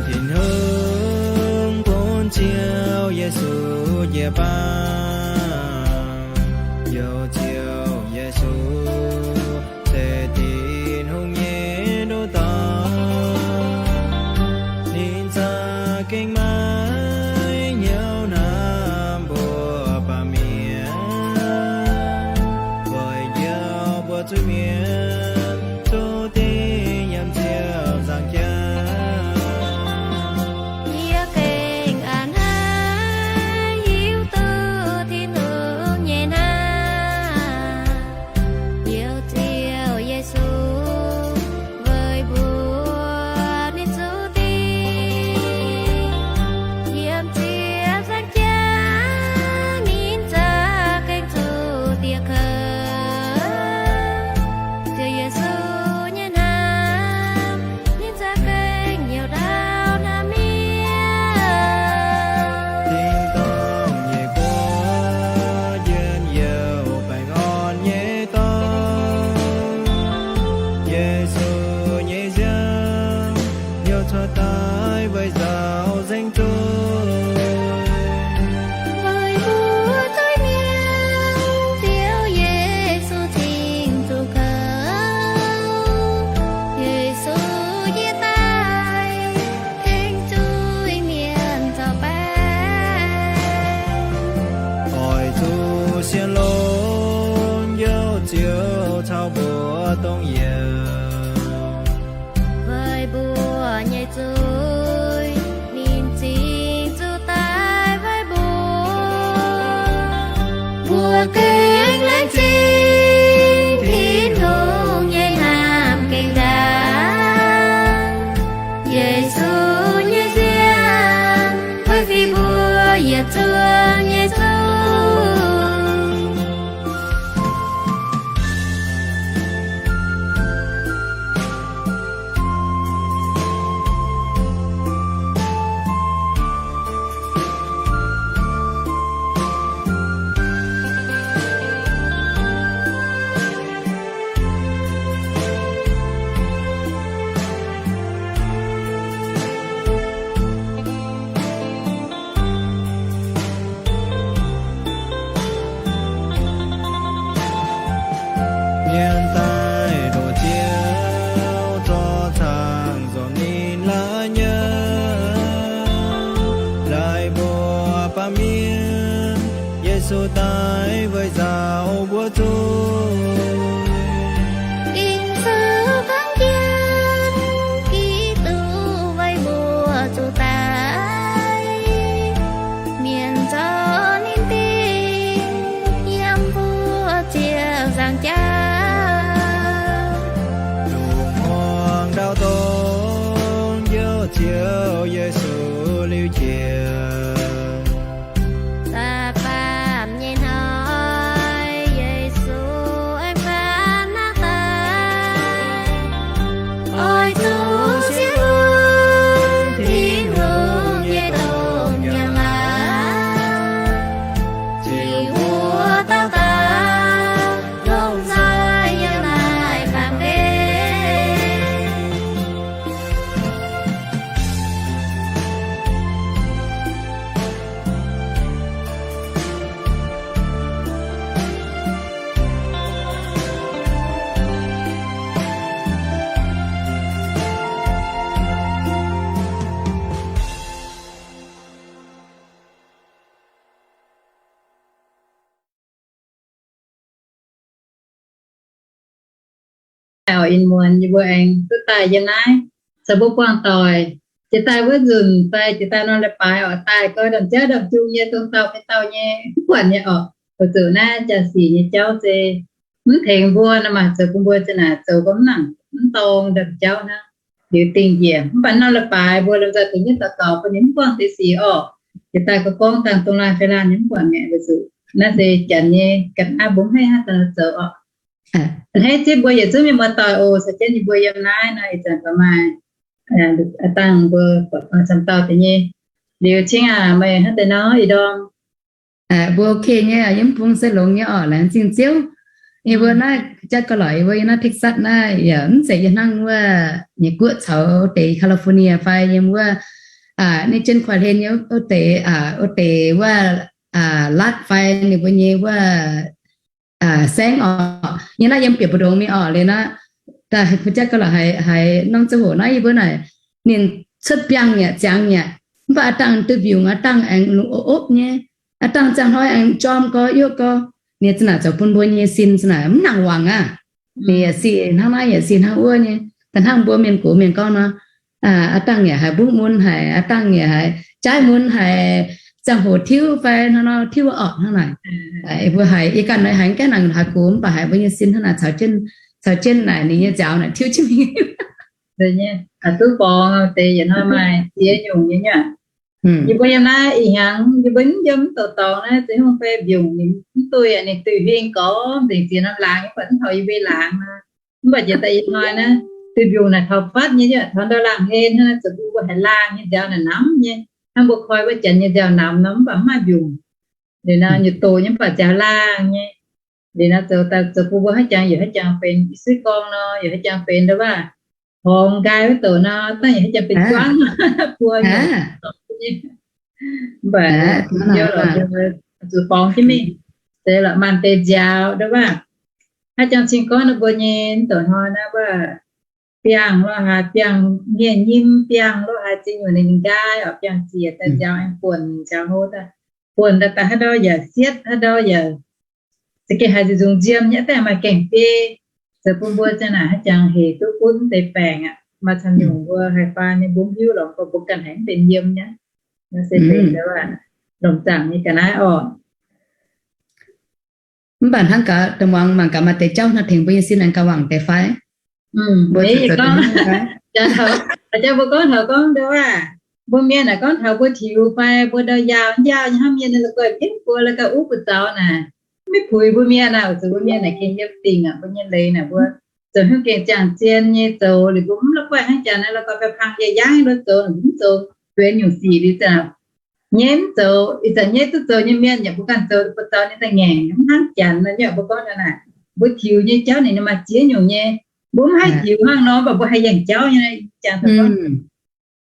Tin-Hungh bun Ziouv Yesu jiu-baang, youc Ziouv Yesu se Tin-Hungh nyei nduqc dorngx. Ninh za'gengh maiv hnyouv hnamv mbuo baamh mienh, weic njoux mbuo zuiz-mienh zuqc dingc yiem Ziouv nzangc jaax. Yie gengh a'hneiv hiuv duqv Tin-Hungh nyei hnamv, youc Ziouv Yesu weic mbuo ninh zuqc dingc yiem Ziouv nzangc jaax. Ninh za'gengh zuqc dieh kouv, Ziouv Yesu nyei hnamv, ninh za'gengh youc ndau hnamv mienh. Dingc dongh nyei guoqv njien-youh baengh orn nyei dorngx, Yesu nyei nziaamv hnyouv cuotv daaih weic nzauh nzengc zuiz. Weic mbuo zuiz-mienh Ziouv Yesu cingx zuqc kouv. Yesu yie daaih tengx zuiz-mienh zoux baeqc. Oix zuqc sienx longx youc Ziouv caux mbuo dongh yiem. Weic mbuo nyei zuiz ninh cingx zuqc daaih weic mbuo. Mbuo gengh laengz zingh Tin-Hungh nyei hnamv gengh ndaangc. Yesu nyei nziaamv hueiv fih mbuo yietc zungv nyei zungv. Mienh daaih ndoqc Ziouv zorqv cang nzormc ninh la'nyauv. Laaix mbuo baamh mienh, Yesu daaih weic nzauh mbuo zuiz. Dingc zuqc gorngv jienv Giduc weic mbuo zuqc daic, mienh zorqv ninh dingc yiem mbuo Ziouv nzangc jaax. Lungh muangx ndau dongh youc Ziouv Yesu liuz jiex. Da'faam nyei hnoi Yesu aengx faanv naqv daaih, oix zuqc sienx wuonv Tin-Hungh nyei domh nzangc-maac, ziux wuov dauh daaih longc nzoih yiem naaiv baamh gen. Daaih oc, ih muonz yie mbuo aengx duqv daaih yiem naaiv caux mbuo buangh doic. Jiex daaih wuov nzunc fai jiex daaih norm leiz-baaix oc, daaih gau ndamc jauv ndamc jung nyei, dongh dauh fai dauh nyei, mv buatc nyei oc. Weic zuqc naaiv jaa-sic nyei jauv se mv tengx mbuo nor maah, zoux bun mbuo za'naaic zoux gau mv nangc, mv dorng ndamc jauv hnangv. Liuz dingh njiec, mv baac norm leiz-baaix mbuo lomh nzoih deix nyei daux gaux bun ninh mv buangh deix sic oc. Jiex daaih gau gorngv dangh dongh laanh fai laanh nyei mv buatc mi'aqv. Weic zuqc naaiv se janx nyei ga'naaiv, mbuo mv haih hnangv daaih zoux oc. A'hneiv zipv mbuo yietc zungv mienh muoz-doic oc. Caux jienv yie mbuo yiem naaiv nor, ih zanc baac maaih dangh mbuo buatc camv dauh deix nyei. Liuz Cing aac, meih hnangv deix nor, ih ndorm. Mbuo ok nyei, yie mv bung se longx nyei oc. Laengz zingh Ziouv. Yie mbuo naaiv jatv gauh lorqc, yie mbuo yiem naaiv Texas naaiv yaac mv zeiz yie hnangv wuov nyei guoqv caux deix California fai yiem wuov, ninh jienv kuaih hlen nyei wuov deix, wuov deix wuov, latv fai ninh mbuo nyei wuov, saengv orqc. Yie naaiv yiem bieqc mbu'ndongx mingh orqc liuz naaiv, daaih jatv gauh lorqc haiz, haiz norm ziangh hoc naaiv yie mbuo naaic, ninh cuotv biangh yaac ziangx yaac, mv baac a'dangh duih mbiungc, a'dangh aengx lungh opv nyei, a'dangh ziangh hnoi aengx jorm gau, yuoqv gau. Ninh za'naaic zoux bun mbuo nyei sin za'naaic mv nangc wangc aqv. Ninh yaac sic hnangv naaiv yaac sic hnangv wuov nyei. Da'hnangv mbuo mienh gox mienh gorngv nor, a'dangh yaac haiz mbungv mun haic, a'dangh yaac haiz jaaiv mun haic, ziangh hoc tiuv fai hnangv nor tiuv orqc hnangv naaic. Mbuo haiz yie ganh haiz gaengh nangc haiz gox mv baac haiz mbuo nyei sin hnangv naaic caux jienv, caux jienv naaic ninh nyei nziaaux naaic tiuv jienv mingh. Duqv borngz deix yietc hnoi maaih ziex nyungc nyei nyuoqc. Yie mbuo yiem naaiv ih hnyangx yie mbuo mv yiem mv douc dorngx naaiv, ziex nyungc fai mbiungc ninh mv duih, ninh duih huing gorx nzengc, ziex norm laangz mv baac mv taux yie mbuo laangz nor. Mv baac jiex daaih ih hnoi naaiv, duih mbiungc naaic taux fatv nyei, taux ndau laangh hlen hnangv, zuqc mbuo haiz laangh nyei nziaaux naaic namx nyei, hnangv mbuo koi wuov janx nyei nziaaux namx nor, mv baac mv maaih mbiungc. Liuz nor nyei doqc nyei mv baac nziaaux laangh nyei. Liuz nor zoux daaih zoux bun mbuo haaix jangx yaac haaix jangx benx i suiv gorngv nor, yaac haaix jangx benx ndau wuov, horngz nqaai wuov douc nor, dangh yaac haaix jangx benx juangv buo nyungc. Mv baac zuqc borngz jienv mingh, se lorqc maanc deix nziaaux ndau wuov, haaix jangx cing gorngv ninh mbuo nyei mv douc hnoi naaiv wuov, biangh lo haaix, biangh mienh nyim, biangh lo haaix ziex nyungc ninh nqaai oc, biangh ziec daaih nziaaux aengx buonc nziaaux hlo daaih, buonc daaih daaih haaix ndau yaac sietv, haaix ndau yaac za'gengh haiz nzunc nziem nyei, daaih maaih gaengh biei. Zoux bun mbuo ziang naaic haaix jangx hec duqv gunv deix baengc aqv. Maaih camv nyungc mbuo haih faan nyei mbuo mv hiuv lorqc, mv baac mbuo ganh haiz mv benx yiem nyei. Nor se benx longc zaangc nyei ga'naaiv orqc. Mv baac hnangv gaax, da'faanh muangx mangc gaax maaih deix jauv hnangv tengx mbuo nyei sin aengx gauh wangc deix fai? Mbuo gorngv, jauv mbuo gorngv taux gorngv ndau wuov, mbuo mienh naaic gorngv taux mbuo tiux fai mbuo ndau yaauh, yaauh nyei hnangv mienh la'guaih mbienv mbuo la'guaih uv buoz zaux naaic, maiv puix mbuo mienh naaic, weic zuqc mbuo mienh naaic gengh yiem dingc aqv, mbuo nyei leiz naaic mbuo zoux haaix gengh ziangh zien nyei zoux liuz mbuo mv la'guaih hnangv janx naaiv la'guaih fai pang yaac yangh nyei, mbuo zoux mv zoux, benx nyungc sic liuz zanc nyei mv zoux, ih zanc nyei duqv zoux nyei mienh yaac mbuo ganh zoux, mbuo zoux nyei da'ngaengc mv hnangv janx nor, nyei mbuo gorngv naaic, mbuo tiux nyei jauv ninh maaih ziex nyungc nyei. Mbuo mv haih tiux hnangv nor, mv baac mbuo haih yangh jauv nyei. Jangx daaih gorngv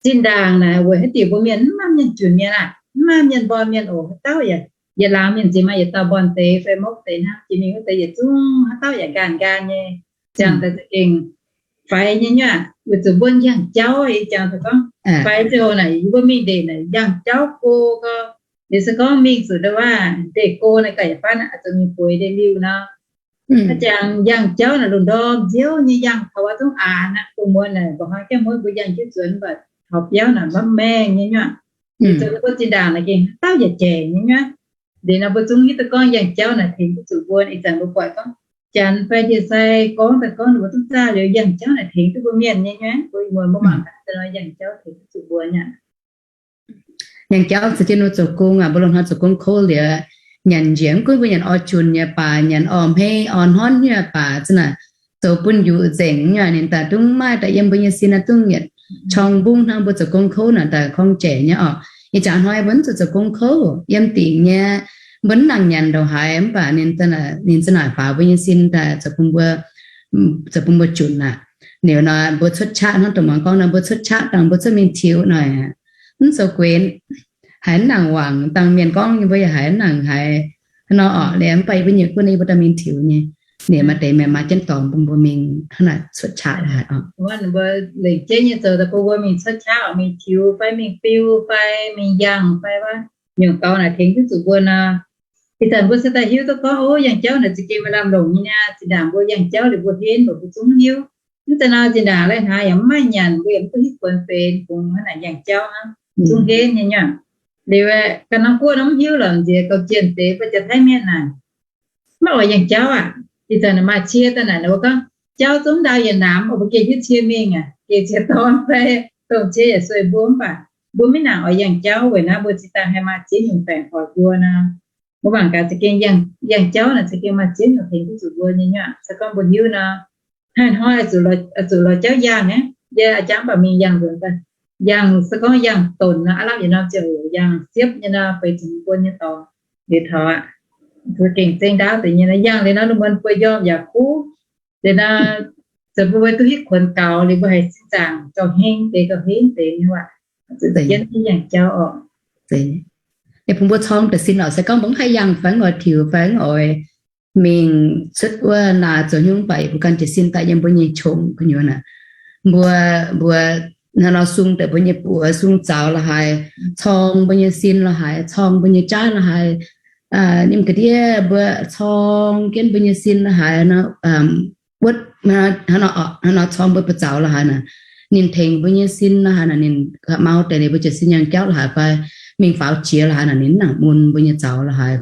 zinh ndaangc naaic weic haaix diuc mbuo mienh mv maaih mienh junc mienh aqv, mv maaih mienh mborn mienh oc, haaix dauh yaac, yietc laangz mienh nziex maaih yietc dauh mborn deix fai mopv deix hnangv, jiex mingh wuov deix yietc zungv haaix dauh yaac nqaanh nqaanh nyei. Ziangh daaih za'gengh faix nyei nyuoqc, weic zuqc mbuo yangh jauv. Ih jangx daaih gorngv faix ziangh hoc naaic yie mbuo mingh ndeic naaic yangh jauv go gau. Liuz se gorngv mingh zuqc ndau wuov ndeic go naaic gaax yietc banv naaic zuqc mingh bueix ndeic-liuh nor, haaix jangx yangh jauv naaic lungh ndorm nziouv nyei yangh taux wuov zungv aanx aqv. Bun muonz naaic mba'hnoi gaengh muonz mbuo yangh jienv nzuonx mv baac taux biauv naaic mbaeqv maengh nyei nyuoqc. Liuz zoux mbuo zinh ndaangc naaic gengh haaix dauh yaac jaic nyei nyuoqc. Liuz nor mbuo zungv hiuv duqv gorngv yangh jauv naaic tengx duqv zuqc mbuo. Ih zanc mbuo buatc gorngv janx fai ndie-sai gorngv daaih gorngv ninh mbuo zungv zaah liuz yangh jauv naaic tengx duqv mbuo mienh nyei nyuoqc. Mbuo ih muonz mbuo mangc gaax daaih nor yangh jauv tengx duqv zuqc mbuo nyei. Yangh jauv se jienv mbuo zoux gong aqv, mbuo loz-hnoi zoux gong kouv liuz, nyanc njiec mv gunv mbuo nyanc orv junc nyei baac, nyanc orv hmeiv orv hnonv nyei baac, za'naaic zoux bun njuqc nzengc nyei. Ninh daaih dungv maaih daaih yiem mbuo nyei sin naaiv dungv yietc qorng mbungv hnangv mbuo zoux gong kouv naaic daaih korng jaic nyei orqc. Ih jaax hnoi mbuo mv zuqc zoux gong kouv, yiem dingc nyei, mbuo mv nangc nyanc ndongc haaix, mv baac ninh za'naaic faaux mbuo nyei sin daaih zoux bun mbuo, zoux bun mbuo junc aqv. Liuz nor mbuo cuotv qaqv hnangv dongh muangx gorngv nor, mbuo cuotv qaqv dangh mbuo cuotv mingh tiux naaic, mv zoux guenx, haiz mv nangc wangc. Dangh mienh gorngv nyei mbuo yaac haiz mv nangc haiz hnangv nor orqc. Liuz mv baac yie mbuo nyei gunv yie mbuo daaih mingh tiux nyei, ninh maaih deix mienh maaih jienv dorngx bun mbuo mingh hnangv naaic cuotv qaqv haic orqc. Mbuo lengc jeiv nyei zoux daaih bun mbuo mingh cuotv qaqv orqc, mingh tiux fai mingh fiu fai mingh yangh fai wuov, nyungc gaux naaic tengx duqv zuqc mbuo nor. Ih zanc mbuo se daaih hiuv duqv gorngv, ov, yangh jauv naaic za'gengh maaih lamh longc nyei niaa. Zinh ndaangc mbuo yangh jauv liuz mbuo henv mbuo zungv hiuv. Mv zeiz nor zinh ndaangc lai-hnaangx yaac mv maaih nyanc, mbuo yaac mv duqv hiuv buonc fenx kungx hnangv naaic yangh jauv hnangv, zungv henv nyei nyuoqc. Liuz ganh norm guoqv nor mv hiuv lorqc, nziex gauh jienh deix mbuo jaax Taiv mienh naaic, maiv oix yangh jauv aqv. Ih zanc maaih cie daaih naaic, mbuo gorngv jauv zungv ndau yietc namx, mbuo geh jienv cie mingh aqv, geh cie dorn fai dongh cie yaac sueih mbuo. Mv baac mbuo maiv nangc oix yangh jauv weic naaiv mbuo zinh daaih haih maaih ziex nyungc baengc hoic mbuo nor. Mbuo mangc gaax za'gengh yangh jauv naaic za'gengh maaih ziex nyungc tengx duqv zuqc mbuo nyei nyuoqc. Se gorngv mbuo hiuv nor, hnoi-hnoi zuqc lorz jauv yangh aqv. Yie a'jang mv baac mingh yangh nzuonx daaih, yangh se gorngv yangh donc nor, aav lamh yietc norm ziangh hoc yangh siepv nyei nor, feix zuqc mbuo nyei dorngx liuz taux aqv. Zuqc gengh zeng ndaauv deix nyei nor, yangh liuz nor, lungh muonz bueix njormh yaac kuv. Liuz nor, zoux mbuo duqv hitv kuonx gaux liuz, mbuo haiz sin zaangc gauh heng deix, gauh heng deix nyei waac. Zuqc jienv yangh jauv oc. Bun mbuo corng deix sin oc, se gorngv mbuo mv haih yangh fai mv oix tiux fai mv oix mingh cuotv wuov naaic zoux hnyungv, mv baac yie mbuo ganh jiez sin daaih yiem mbuo nyei qongx gu'nyuoz naaic, mbuo, mbuo hnangv nor sung deix mbuo nyei buoz, sung zaux la'haaix, corng mbuo nyei sin la'haaix, corng mbuo nyei jaaiv la'haaix, nyim ga'ndiev mbuo corng jienv mbuo nyei sin la'haaix nor, wuov, hnangv nor corng mbuo buoz zaux la'haaix naaic, ninh tengx mbuo nyei sin la'haaix naaic, ninh mau deix liuz mbuo jiez sin yangh jauv la'haaix fai mingh faaux jiex la'haaix naaic, ninh mv nangc mun mbuo nyei zaux la'haaix,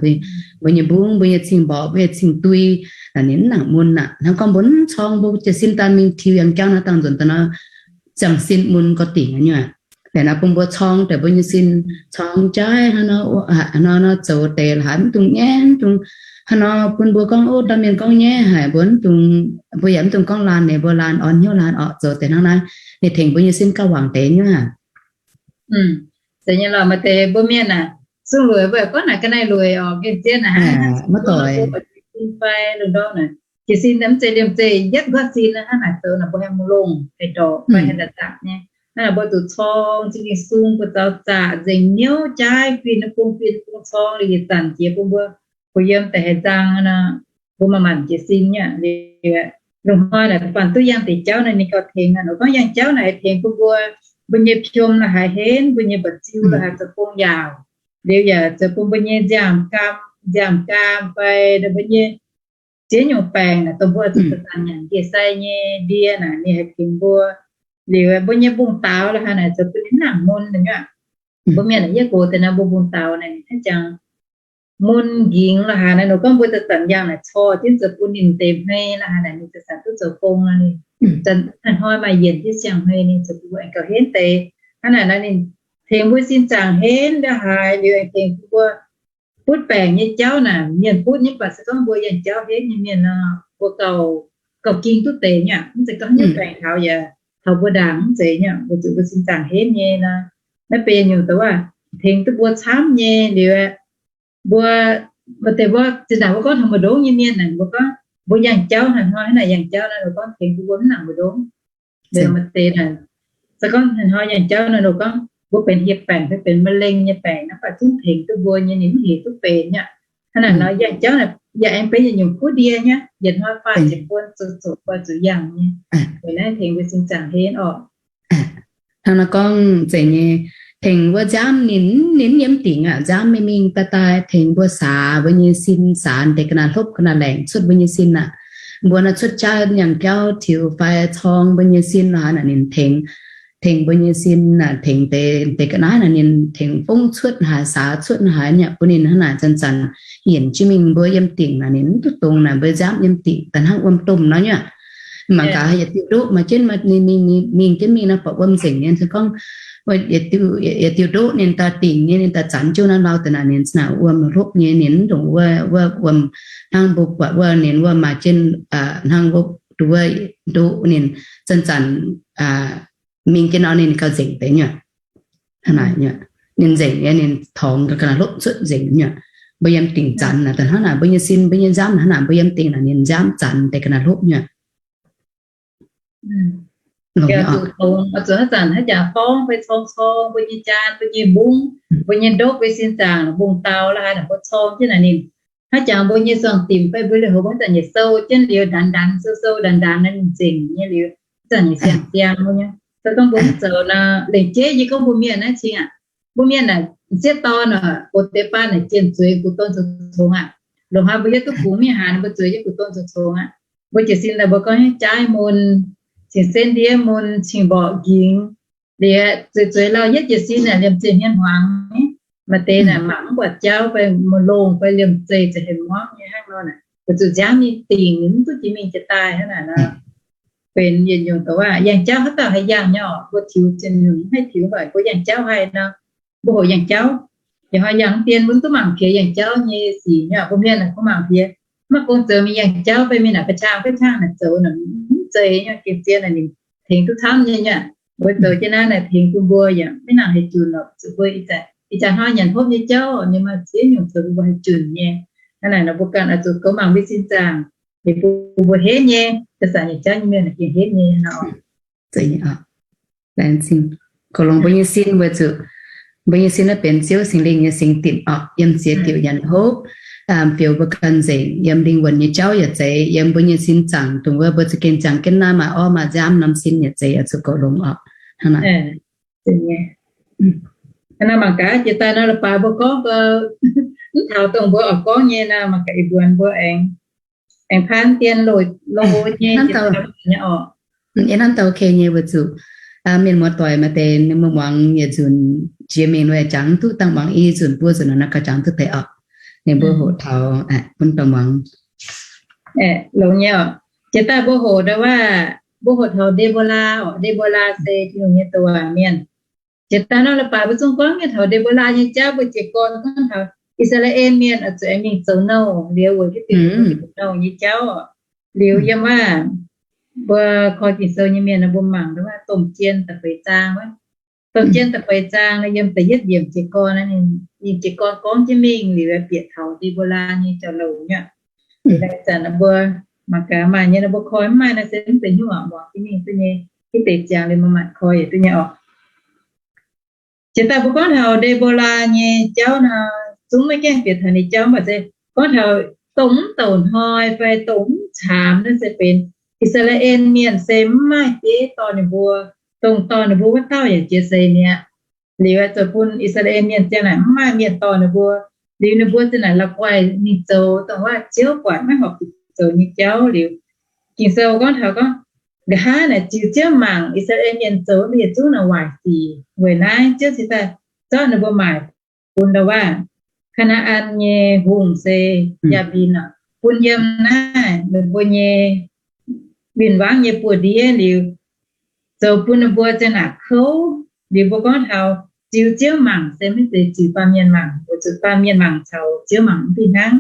mbuo nyei mbungv, mbuo nyei cing-mborqc, mbuo nyei cing-dui, ninh mv nangc mun aqv. Hnangv gorngv mbuo mv corng, mbuo jiez sin daaih mingh tiux yangh jauv naaiv dangh nzunc daaih nor, ziangh sin mun gauh dingc nyei aqv. Liuz nor bun mbuo corng deix mbuo nyei sin, corng jaaiv hnangv nor, hnangv nor zoux deix la'haaix mv dungx nyaiv, mv dungx hnangv nor bun mbuo gorngv, ov, dauh mienh gorngv nyaiv haic, mbuo mv dungx, mbuo yaac mv dungx gorngv laanh, ninh mbuo laanh orn hnyouv laanh oc, zoux deix hnangv naaiv, ninh tengx mbuo nyei sin gauh wangc deix nyei aqv. Zeiz nyei lorqc, maaih deix mbuo mienh aah, sung lueic mbuo gorngv naaic ga'naaiv lueic oc, gengh zien aqv, maiv doic. Jiez sin mv zeiz liemh zeih yietv nqorngv sin hnangv naaic zoux naaic, mbuo haih mv longh haih ndorqc fai haih la'zaqc nyei. Hnangv naaic mbuo zuqc corng zingh gengh sung, buoz zaux zaqc, nzengc hnyouv jaaiv, guinh bung guinh bung corng liuz yietc zanc jiex bun mbuo kuh yiem daaih haih nzang nor, mbuo maaih maanc jiez sin nyei aqv. Liuz, lungh hnoi naaic da'faanh duqv yangh deix jauv naaic ninh gauh tengx aqv. Nor gorngv yangh jauv naaic haih tengx bun mbuo, mbuo nyei piom la'haaix henv, mbuo nyei mba'diu la'haaix zoux gong yaauc. Liuz yaac zoux bun mbuo nyei nziaamv-gaam, nziaamv-gaam fai mbuo nyei ziex nyungc baengc naaic dongh mbuo zuqc zanc-zanc nyanc ndie-sai nyei ndie naaic ninh haih tengx mbuo. Liuz mbuo nyei mbungv daaux la'haaix naaic zoux bun ninh mv nangc mun nyei aqv. Mbuo mienh naaic yie gox deix naaic mbuo mbungv daaux naaic ninh haaix jangx mun nqingx la'haaix naaic, nor gorngv mbuo zanc-zanc yangh naaic cor jienv zoux bun ninh deix hmei la'haaix naaic ninh zanc-zanc duqv zoux gong nor ninh, hnoi maaih yienc jienv siang-hmei ninh zoux bun mbuo aengx gauh henv deix. Hnangv naaic nor ninh tengx mbuo sin zaangc henv la'haaix liuz aengx tengx bun mbuo butv baengc nyei jauv naaic, mienh butv nyei, mv baac se gorngv mbuo yangh jauv henv nyei mienh nor, mbuo gauh, gauh ging duqv deix nyei aqv. Mv zeiz gorngv nyei baengc taux yaac taux mbuo ndaangc mv zeiz nyei aqv. Mbuo zuqc mbuo sin zaangc henv nyei nor, naaiv benx nyungc dongh waac tengx duqv mbuo camv nyei liuz, mbuo, mbuo deix mbuo zinh ndaangc mbuo gorngv taux mbu'ndongv nyei mienh naaic, mbuo gorngv mbuo yangh jauv hnoi-hnoi hnangv naaic yangh jauv nor, mbuo gorngv tengx bun mbuo mv nangc mbu'ndongv. Liuz maaih deix naaic, se gorngv hnoi-hnoi yangh jauv nor, mbuo gorngv mbuo benx hieh baengc fai benx มะเร็ง nyei baengc naaiv, mv baac zungv tengx duqv mbuo nyei ninh mv hec duqv benx nyei aqv. Hnangv naaic nor yangh jauv naaic yaac aengx benx yietc nyungc kuv ndie nyei aqv. Yietc hnoi faah ziepc buonc zuqc zuqc buatc zuqc yangh nyei. Weic naaiv tengx mbuo sin zaangc henv oc. Hnangv naaiv gorngv zeiz nyei, tengx mbuo nziaamv ninh, ninh yiem dingc aqv. Nziaamv mingh mingh daaih daaih tengx mbuo saax mbuo nyei sin, saax deix ga'naaiv hlopv ga'naaiv laengc cuotv mbuo nyei sin aqv. Mbuo naaiv cuotv jauv yangh jauv tiux fai corng mbuo nyei sin la'haaix naaic ninh tengx, tengx mbuo nyei sin naaic, tengx deix, deix ga'naaiv naaic ninh tengx fongv cuotv haaix, saax cuotv haaix nyei aqv, bun ninh hnangv naaic zanc-zanc yienc jienv mingh mbuo yiem dingc naaic ninh mv duqv dongz naaic, mbuo nziaamv yiem dingc daaih hnangv wuom-domh nor nyei aqv. Mangc gaax yietc diuh ndoqv maaih jienv, mingh, mingh jienv mingh naaiv buatc wuom nzengc nyei. Se gorngv yietc diuh ndoqv ninh daaih dingc nyei, ninh daaih zanc jienv naaiv lauh deix naaic ninh naaic wuom hlopv nyei, ninh mv ndongc wuov, wuov wuom hnangv mbuo buatc wuov ninh wuov maaih jienv hnangv wuov ndoqv ninh zanc-zanc mingh jienv nor ninh gauh nzengc deix nyei. Hnangv naaic nyei, ninh nzengc nyei, ninh torngx ga'naaiv hlopv cuotv nzengc nyei. Mbuo yiem dingc zanc naaic daaih hnangv naaic, mbuo nyei sin, mbuo nyei nziaamv hnangv naaic, mbuo yiem dingc naaic ninh nziaamv zanc deix ga'naaiv hlopv nyei. Zuqc haaix zanc haaix jaax forngv fai corng corng mbuo nyei jaan, mbuo nyei mbungv, mbuo nyei ndopv, mbuo sin zaangc, mbungv daaux la'haaix naaic mbuo corng jienv naaic ninh, haaix jaax mbuo nyei suangx dimc fai mbuo liouh hopv haaix zanc yietc sou jienv liuz, ndanx ndanx sou sou ndanx ndanx naaic ninh nzengc nyei liuz, haaix zanc yietc siang siang mbuo nyei. Se gorngv mbuo mv zoux nor, lengc jeiv yie gorngv mbuo mienh naaiv cingx aqv, mbuo mienh naaic sieqv dorn oc, gox deix baan naaic jienh zueiz gu'dong zoux congx aqv. Longc haaix mbuo yietv duqv kungx mingh haaix, mbuo zueiz jienv gu'dong zoux congx aqv. Mbuo jiez sin daaih mbuo gorngv nyei jaaiv mun, cing-sen ndiev mun, cing-mborqc nqingx, liuz zueiz zueiz lauh yietv jiez sin naaic liemh zeih hmien hmuangx. Maaih deix naaic mangc mv buatc jauv fai maiv longx fai liemh zeih ziouc hemx muangv nyei hnangv nor naaic, weic zuqc nziaamv nyei dingc mv duqv jiex mingh jiex daaih hnangv naaic nor. Benx yietc nyungc dongh waac yangh jauv haaix dauh haih yangh nyei oc. Mbuo tiux zinh nyungc mv haih tiux, mv baac mbuo yangh jauv haih nor, mbuo hoqc yangh jauv. Yietc hnoi yangh dien mbuo mv duqv mangc piex yangh jauv nyei sic nyei. Mbuo mienh naaic mbuo mangc piex, maiv gong zoux mingh yangh jauv fai mingh naaic ga'qaang fai qangh naaic zoux naaic mv zeiz nyei. Gengh zien naaic ninh tengx duqv camv nyei nyei. Mbuo zoux jienv naaiv naaic tengx bun mbuo yaac maiv nangc haih junc lorqc. Zuqc mbuo ih zanc hnoi nyanc hopv nyei jauv ninh maaih ziex nyungc zoux bun mbuo haih junc nyei. Hnangv naaic nor mbuo ganh oix zuqc goux mangc mbuo sin zaangc, ninh mbuo, mbuo henv nyei, ga'sanc nyei jauv nyei mienh gengh henv nyei nor. Laengz zingh. Goux longx mbuo nyei sin weic zuqc mbuo nyei sin naaiv benx Ziouv Singx Lingh nyei singx dinc orqc, yiem ziex diuc nyanc hopv, bieqc mbuo ganh nzengc, yiem lingh wuonh nyei jauv yaac zeiz, yiem mbuo nyei sin zaangc, dongh wuov mbuo za'gengh ziangh jienv naaiv maaih orv maaih nziaamv norm sin yaac zeiz, oix zuqc goux longx orqc. Hnangv naaic. Hnangv naaiv mangc gaax, jiex daaih nor leiz-baaix mbuo gorngv, mv taux dongh mbuo oix gorngv nyei nor, mangc gaax ih mbuonx mbuo aengx, aengx paanv dien loz nyei, hnamv dauh, nyei orqc. Yie hnamv dauh okay nyei weic zuqc mienh muoz-doic maaih deix ninh mbuo muangx yietc nzunc jiex mingh, ninh jangx duqv dangh muangx i nzunc buo nzunc nor, naaiv gauh jangx duqv deix orqc. Ninh mbuo hoqc taux, bun dauh muangx. Longx nyei orqc. Jiex daaih mbuo hoqc ndau wuov, mbuo hoqc taux Nde^mbo^laa orqc. Nde^mbo^laa se Tin-Hungh nyei douc waac mienh. Jiex daaih nor leiz-baaix mbuo zungv gorngv nyei taux Nde^mbo^laa nyei jauv, mbuo jiez gorn gorngv taux I^saa^laa^en Mienh oix zuqc aengx mingh zoux nouh liuz weic hiuv duqv zoux nouh nyei jauv. Liuz yiem wuov, mbuo koi Ging-Sou nyei mienh nor mbuo mangc wuov Domh Jien da'feix zaang wuov. Domh Jien da'feix zaang nor yiem da'yietv yiemc jiez gorn, ninh jiez gorn gorngv jienv mingh liuz bieqc taux Nde^mbo^laa nyei jauv-louc nyei. Liuz naaiv zanc mbuo mangc gaax maaih nyei nor mbuo koi, mv maaih nor se mv deix nyungc muangx jienv mingh duqv nyei. Hiuv deix ziangx liuz mbuo mangc koi yietc duqv nyei orqc. Jiex daaih mbuo gorngv taux Nde^mbo^laa nyei jauv nor, zungv maiv gaengh bieqc taux ninh jauv, mv baac se gorngv taux dongh mv douc hnoi fai dongh mv caamx naaiv se benx I^saa^laa^en Mienh se mv maaih bieiv dorh ninh mbuo, dongh dorh ninh mbuo wuov dauh yaac jiex seix mi'aqv. Liuz zoux bun I^saa^laa^en Mienh ziang naaic mv maaih mienh dorh ninh mbuo. Liuz ninh mbuo ziang naaic la'guaih mingh zoux dongh wuov Ziouv buatc maiv horpc zuqc zoux nyei jauv liuz, Ging-Sou gorngv taux gorngv, nqa'haav naaic ziux Ziouv mangc I^saa^laa^en Mienh zoux yietc zungv naaic waaic sic. Weic naaiv Ziouv cingx daaih zorqv ninh mbuo maaic bun ndau wuov Kaa^naa^an nyei hungh se Yaa^mbin, bun yiem naaiv ninh mbuo nyei win-wangv nyei buoz-ndiev liuz, zoux bun ninh mbuo ziang naaic kouv. Liuz mbuo gorngv taux ziux Ziouv mangc se maiv zeiz ziux baamh mienh mangc, weic zuqc baamh mienh mangc caux Ziouv mangc mv fih hnangv.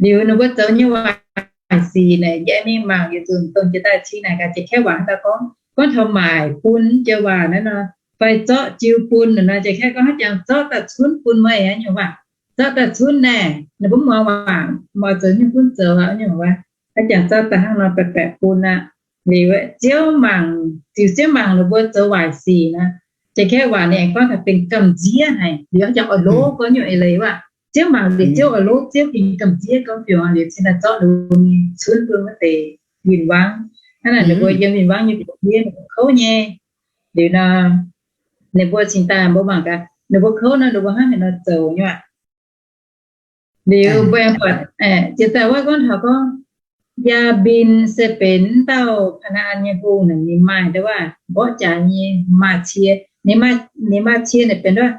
Liuz ninh mbuo zoux nyei waaic sic naaic, yie mingh mangc yietc nzunc dongh jiex daaih cing naaic gaax Janx-Kaeqv waac daaih gorngv, gorngv taux maaic bun joux waac naaiv nor, fai zorqv jiu bun nor, Janx-Kaeqv gorngv haaix jangx zorqv daaih cunv bun meih aqv nyungc waac. Zorqv daaih cunv naaic, ninh mbuo mv muangx waac, mv oix zoux nyungc gunv zoux aqv nyungc waac. Haaix jangx zorqv daaih hnangv nor baeqc baeqc bun aqv. Liuz Ziouv mangc, ziux Ziouv mangc ninh mbuo zoux waaic sic nor, Janx-Kaeqv waac ninh aengx gorngv taux benx gamh nziev haic. Liuz haaix jangx oix lov gorngv nyungc eix leiz waac, Ziouv mangc liuz Ziouv oix lov, Ziouv benx gamh nziev gorngv fiuv liuz cingx daaih zorqv ninh mbuo mingh cunv bun wuov deix win-wangv. Hnangv naaic ninh mbuo yiem win-wangv nyei buoz-ndiev ninh mbuo kouv nyei. Liuz nor, ninh mbuo cingx daaih mbuo mangc gaax ninh mbuo kouv nor ninh mbuo hnangv haaix nor zoux nyei aqv. Liuz mbuo aengx buatc jiex daaih wuov gorngv taux gorngv Yaa^mbin se benx wuov dauh Kaa^naa^an nyei hungh naaic, ninh maaih ndau wuov mborqv jaax nyei maaih cie. Ninh maaih, ninh maaih cie naaic benx wuov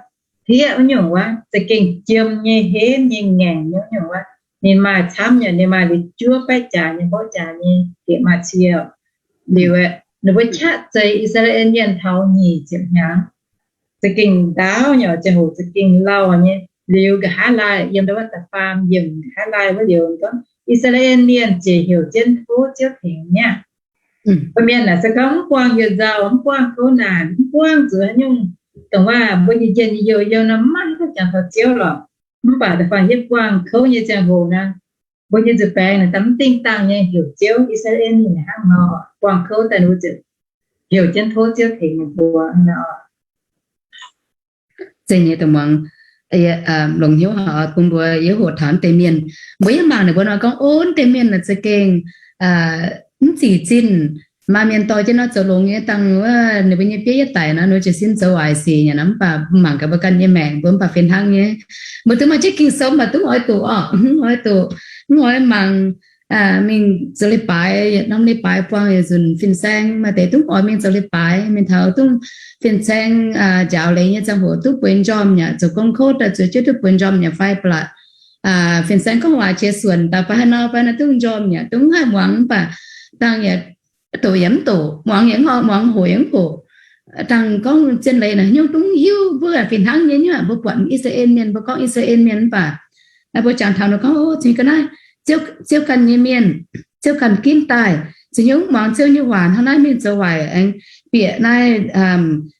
hlieqv wuov nyungc wuov, za'gengh jiem nyei, henv nyei, ngaengc nyei wuov nyungc wuov. Ninh maaih camv nyei, ninh maaih liuz juov baeqv jaax nyei mborqv jaax nyei gec maaih cie. Liuz ninh mbuo qaqv zeix I^saa^laa^en Mienh taux nyic ziepc hnyangx. Za'gengh ndaauv nyei, ziangh hoc za'gengh lauh nyei. Liuz nqa'haav laai yiem ndau wuov da'faam yiemc, nqa'haav laai wuov liuz gorngv, I^saa^laa^en Mienh ziouc heuc jienv tov Ziouv tengx mi'aqv. Mbuo mienh naaic se gorngv mv buangh yuoqc nzauh, mv buangh kouv naanc, mv buangh zuqc haaix nyungc, dongh waac mbuo nyei njien-youh youh nor mv maaih haaix dauh jangx taux Ziouv lorqc. Mv baac da'faanh yie buangh kouv nyei ziangh hoc nor, mbuo nyei nzuih baengx naaic daaih mv dingh dangh nyei heuc Ziouv. I^saa^laa^en Mienh hnangv nor, buangh kouv daaih ninh mbuo ziouc heuc jienv tov Ziouv tengx ninh mbuo nor. Zeiz nyei dongh muangx, longc hnyouv haic bun mbuo yie hoqc taux deix mienh. Mbuo yie mangc ninh mbuo nor gorngv, o, deix mienh naaic za'gengh mv zic zinh. Maaih mienh dorh jienv nor zoux longx nyei dangh wuov ninh mbuo nyei bieiv yietv daic nor, ninh mbuo jiez sin zoux waaic sic nyei nor, mv baac mangc gaax mbuo ganh nyei maengc mbuo mv baac fih hnangv nyei. Mbuo duqv maaih jienv Ging-Sou mv baac duqv oix doqc orqc, mv oix doqc, mv oix mangc. Mingh zoux leiz-baaix, yietc norm leiz-baaix buangh yietc nzunc fin-saeng, maaih deix duqv oix mingh zoux leiz-baaix, mingh taux duqv fin-saeng njaaux leiz nyei ziangh hoc duqv bueix njormh yaac zoux gong kouv daaih zueiz jienv duqv bueix njormh yaac fai ba'laqc. Fin-saeng gorngv waac qiex suonc daaih baaix nor baaix nor duqv njormh yaac duqv haih muangx mv baac dangh yaac doqc yaac mv doqc, muangx yaac mv muangx, hoqc yaac mv hoqc. Dangh gorngv zien leiz naaic nyungc duqv mv hiuv, mbuo fih hnangv nyei nyungc, mbuo buatc I^saa^laa^en Mienh, mbuo gorngv I^saa^laa^en Mienh mv baac mbuo jangx taux nor gorngv, o, cingx ga'naaiv Ziouv ganh nyei mienh, Ziouv ganh ginv daaih, Za'nyungc muangx Ziouv nyei waac hnangv naaiv mingh zoux waaic aengx bieqc naaiv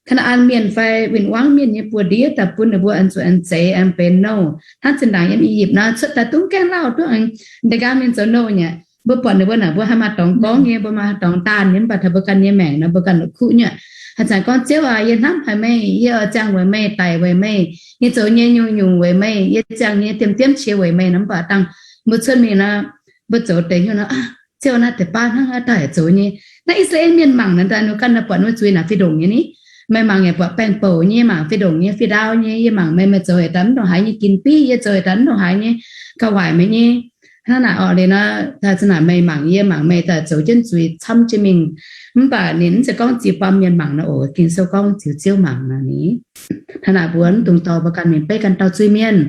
Kaa^naa^an Mienh fai win-wangv mienh nyei buoz-ndiev daaih bun ninh mbuo an zuqc an zeix an benx nouh. Hnangv zinh ndaangc yiem I^yipv nor, cuotv daaih dungx gaengh lauh duqv aengx da'nqaang mingh zoux nouh nyei. Mbuo buatc ninh mbuo naaic, mbuo haih maaih dorngx gorngv nyei, mbuo maaih dorngx daanh nyei, mv baac taux mbuo ganh nyei maengc nor, mbuo ganh la'kuqv nyei. Haaix zanc gorngv, Ziouv aac, yie hnamv haic meih, yie oix ziangh weic meih, daic weic meih, yie zoux nyei nyungc-nyungc weic meih, yie ziangh nyei diemv-diemv qiex weic meih nor, mv baac dangh mbuo cuotv mingh nor, mbuo zoux deix hnyouv nor, Ziouv, naaiv deix baav hnangv haaix daaih zoux nyei. Naaiv I^saa^laa^en Mienh mangc naaic, daaih ninh ganh naaic buatc ninh mbuo zuiz naaic fih ndongc nyei ni. Meih mangc yaac buatc baengh bouc nyei, mangc fih ndongc nyei, fih ndau nyei, yie mangc meih, meih zoux haaix dauh mv ndongc haaix nyei, ginx biv, yie zoux haaix dauh mv ndongc haaix nyei, gauh waaic meih nyei. Hnangv naaic orqc, liuz nor, daaih za'naaic meih mangc yie, mangc meih daaih zoux jienv zuiz camv jienv mingh. Mv baac ninh mv zeiz gorngv ziux baamh mienh mangc nor oc. Ging-Sou gorngv ziux Ziouv mangc nor ni. Hnangv naaic mbuo mv dungx dorh mbuo ganh mingh beiv ganh dauh zuiz-mienh.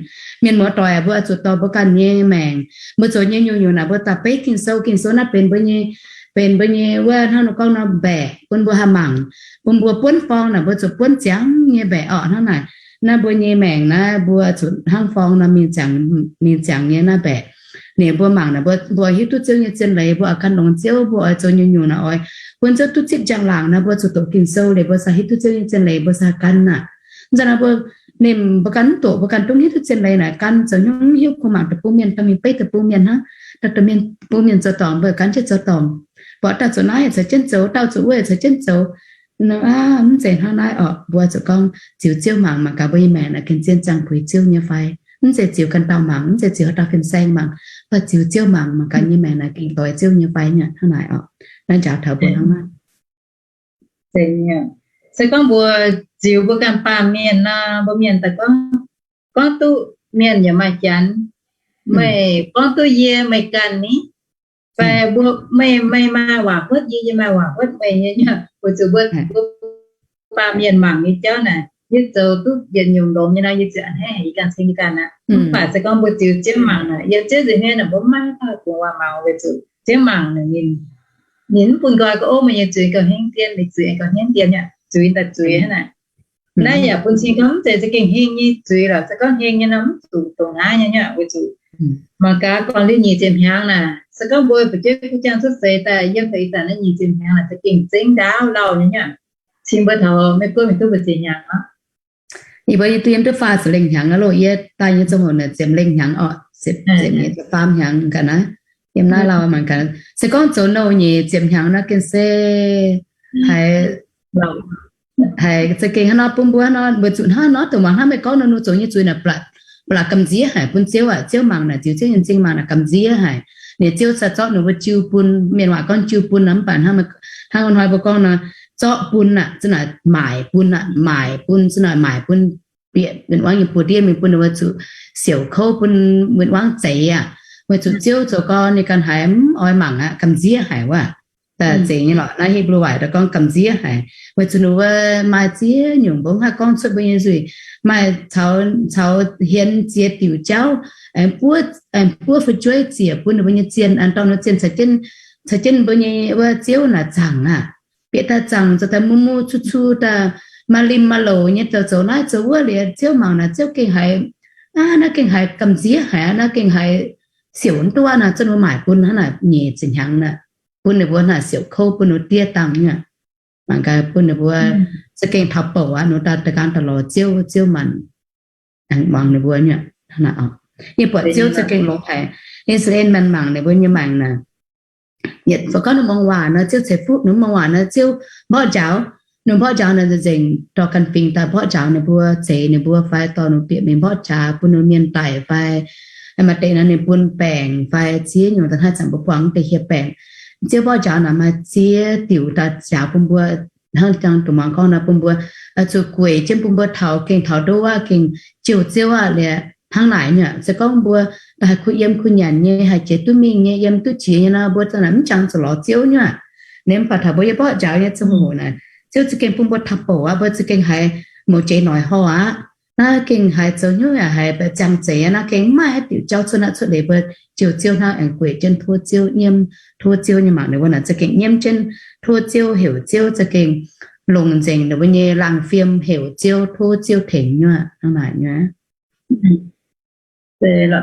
Mienh muoz-doic aac, mbuo oix zuqc dorh mbuo ganh nyei maengc. Mbuo zoux nyei nyungc-nyungc naaic, mbuo daaih beiv Ging-Sou, Ging-Sou naaiv benx mbuo nyei, benx mbuo nyei wuov hnangv nor gorngv nor mbaeqc bun mbuo haih mangc, bun mbuo buonv forng naaic, mbuo zuqc buonv ziangx nyei mbaeqc orqc. Hnangv naaic, naaiv mbuo nyei maengc naaiv mbuo zuqc hnangv forng nor mingh ziangx, mingh ziangx nyei naaiv mbaeqc. Ninh mbuo mangc naaic, mbuo, mbuo hiuv duqv Ziouv nyei zien leiz, mbuo oix gan longx Ziouv, mbuo oix zoux nyungc-nyungc naaic oix bun Ziouv duqv zipv njang-laangc nor, mbuo zuqc doqc Ging-Sou liuz, mbuo sai hiuv duqv Ziouv nyei zien leiz, mbuo sai gan aqv. Mv baac nor mbuo, ninh mbuo gan mv doqc, mbuo ganh dungv hiuv duqv zien leiz naaic, gan zoux hnyouv mv hiuv, kungx mangc deic-bung mienh, daaih mingh beiv deic-bung mienh hnangv, daaih deic-bung mienh zoux dorngc, mbuo gan jienv zoux dorngc. Mbuo dauh zuqc naaiv caux jienv zoux, dauh zuqc wuov caux jienv zoux. Mv zeiz hnangv naaiv orqc. Mbuo zuqc gorngv ziux Ziouv mangc, mangc gaax mbuo nyei maengc naaic gengh zien ziangh puix Ziouv nyei fai. Mv zeiz ziux ganh dauh mangc, mv zeiz ziux haaix dauh fin-saeng mangc, mv baac ziux Ziouv mangc, mangc gaax nyei maengc naaic gengh doix Ziouv nyei fai nyei hnangv naaic orqc. Naaiv njaaux taux mbuo hnangv naaiv. Se gorngv mbuo ziux mbuo ganh baamh mienh nor, mbuo mienh daaih gorngv, gorngv duqv mienh yaac maaih janx, meih gorngv duqv yie, meih ganh ni, fai mbuo, meih, meih maaih waac huotv yie, yie maaih waac huotv meih nyei, weic zuqc mbuo, mbuo baamh mienh mangc nyei jauv naaic, yie zoux duqv yietc nyungc longx nyei nor, yie ziouc a'hneiv haic yie ganh ceng yie ganh aqv. Mv baac se gorngv mbuo ziux Ziouv mangc naaic, yiem Ziouv nza'hmien naaic mbuo maiv maaih haaix gorngv waac maux, weic zuqc Ziouv mangc naaic ninh, ninh mv bun nqoi ga'oqv meih nyei zuiz gauh hingv dien, ninh zuiz gauh hingv dien nyei, zuiz daaih zuiz hnangv naaic. Naaiv yaac bun cing gorngv mv zeiz za'gengh hingh nyei zuiz lorqc. Se gorngv hingh nyei nor mv zuqc dongh naaiv nyei nyei, weic zuqc mangc gaax gorngv liuz nyic ziepc hnyangx naaic, se gorngv mbuo fu'jueiv kuv jang cuotv seix daaih yiem deix ih zanc naaiv nyic ziepc hnyangx naaic za'gengh zengv ndaauv lauh nyei nyei. Cing mbuo taux Meiv Guoqv mingh duqv mbu'ziex hnyangx oc. Yie mbuo yie duqv yiem duqv faah ziepc lengh hnyangx aqv loh. Yie daaih nyei ziangh hoc naaic ziepc lengh hnyangx oc, ziepc, ziepc nyeic ziepc faam hnyangx ga'naaiv. Yiem naaiv lauh mangc gaax, se gorngv zoux nouh nyeic ziepc hnyangx naaiv gengh se haiz, haiz za'gengh hnangv nor bun mbuo nor, weic zuqc hnangv nor dongh mangc hnangv meih gorngv nor, ninh zoux nyei zuiz naaic blatc, blatc gamh nziev haic bun Ziouv aqv. Ziouv mangc naaic, ziux Ziouv nyei m'zing mangc naaic gamh nziev haic. Ninh Ziouv sai zorqv ninh mbuo jiu bun, mienh waac gorngv jiu bun nor, mv baac hnangv, hnangv hnoi mbuo gorngv nor, zorqv bun aqv, za'naaic maaic bun aqv, maaic bun, za'naaic maaic bun bieqc win-wangv nyei buoz-ndiev mingh bun ninh mbuo zuqc siouc kouv, bun win-wangv zeix aqv. Weic zuqc Ziouv zoux gorn ninh ganh haiz mv oix mangc aqv, gamh nziev haic wuov. Da'zeix nyei lorqc, naaiv Hipv^lu waaic daaih gorngv gamh nziev haic, weic zuqc ninh mbuo maaih ziex nyungc mbuo mv haih gorngv cuotv mbuo nyei nzuih, maaih caux, caux hienx ziex diuc jauv, aengx buov, aengx buov fu'jueiv ziec bun ninh mbuo nyei zienh, aengx dorh ninh mbuo zienh caux jienv, caux jienv mbuo nyei wuov ziouv naaic zaangc aqv. Bieqc daaih zaangc zoux daaih mu mu cu cu daaih, maaih limh maaih louc nyei zoux, zoux naaiv zoux wuov liuz, Ziouv mangc naaic Ziouv gengh haiz, aav, naaiv gengh haiz gamh nziev haic aqv, naaiv gengh haiz siouc duqv aqv naaic, zunv mbuo maaic bun hnangv naaic nyeic ziepc hnyangx naaic, bun ninh mbuo naaic siouc kouv, bun ninh mbuo diev dangh nyei. Mangc gaax bun ninh mbuo za'gengh taux bouc aqv, ninh mbuo daaih da'gaang daaih lorz Ziouv, Ziouv maanc muangx ninh mbuo nyei. Yie buatc Ziouv za'gengh longx haic. I^saa^laa^en mienh mangc ninh mbuo nyei maengc naaic, yietc fai gorngv ninh muangx waac nor, Ziouv ceix fuqv. Ninh muangx waac nor, Ziouv mborqv njaaux. Ninh mborqv njaaux naaic nzengc, dorh ganh fingx daaih mborqv njaaux ninh mbuo, zeix ninh mbuo fai dorh ninh bieqc mingh mborqv jaax bun ninh mienh daic fai maaih deix nor ninh bun baengc fai ziex nyungc daaih. Hnangv zanc mbuo buangh deix hieh baengc, Ziouv mborqv njaaux naaic maaih ziex diuc daaih njaaux bun mbuo. Hnangv jangx dongh muangx gorngv nor, bun mbuo zuqc gueic jienv, bun mbuo taux, gengh taux ndoqv aqv, gengh jouh Ziouv aqv liuz. Hnangv naaic nyei, se gorngv mbuo daaih haih kuh yiem kuh nyanc nyei, haih jiex duqv mingh nyei, yiem duqv jiex nyei nor, mbuo za'naaic mv jangx zuqc lorz Ziouv nyei. Ninh mv baac taux mbuo yie mborqv njaaux nyei ziangh hoc naaic, Ziouv za'gengh bun mbuo taux bouc aqv, mbuo za'gengh haiz mouz jiex noic horh aqv. Naaiv gengh haiz zoux hnyouv yaac haiz ziangh zeiz aqv. Naaiv gengh mv maaih haaix diuc jauv cuotv naaiv cuotv leiz, mbuo jouh Ziouv hnangv, aengx gueic jienv tov Ziouv, nyiemv tov Ziouv nyei. Mangc ninh mbuo naaic za'gengh nyiemv jienv tov Ziouv, heuc Ziouv, za'gengh longc nzengc ninh mbuo nyei laangh fiem heuc Ziouv, tov Ziouv tengx nyei. Hnangv naaic nyei.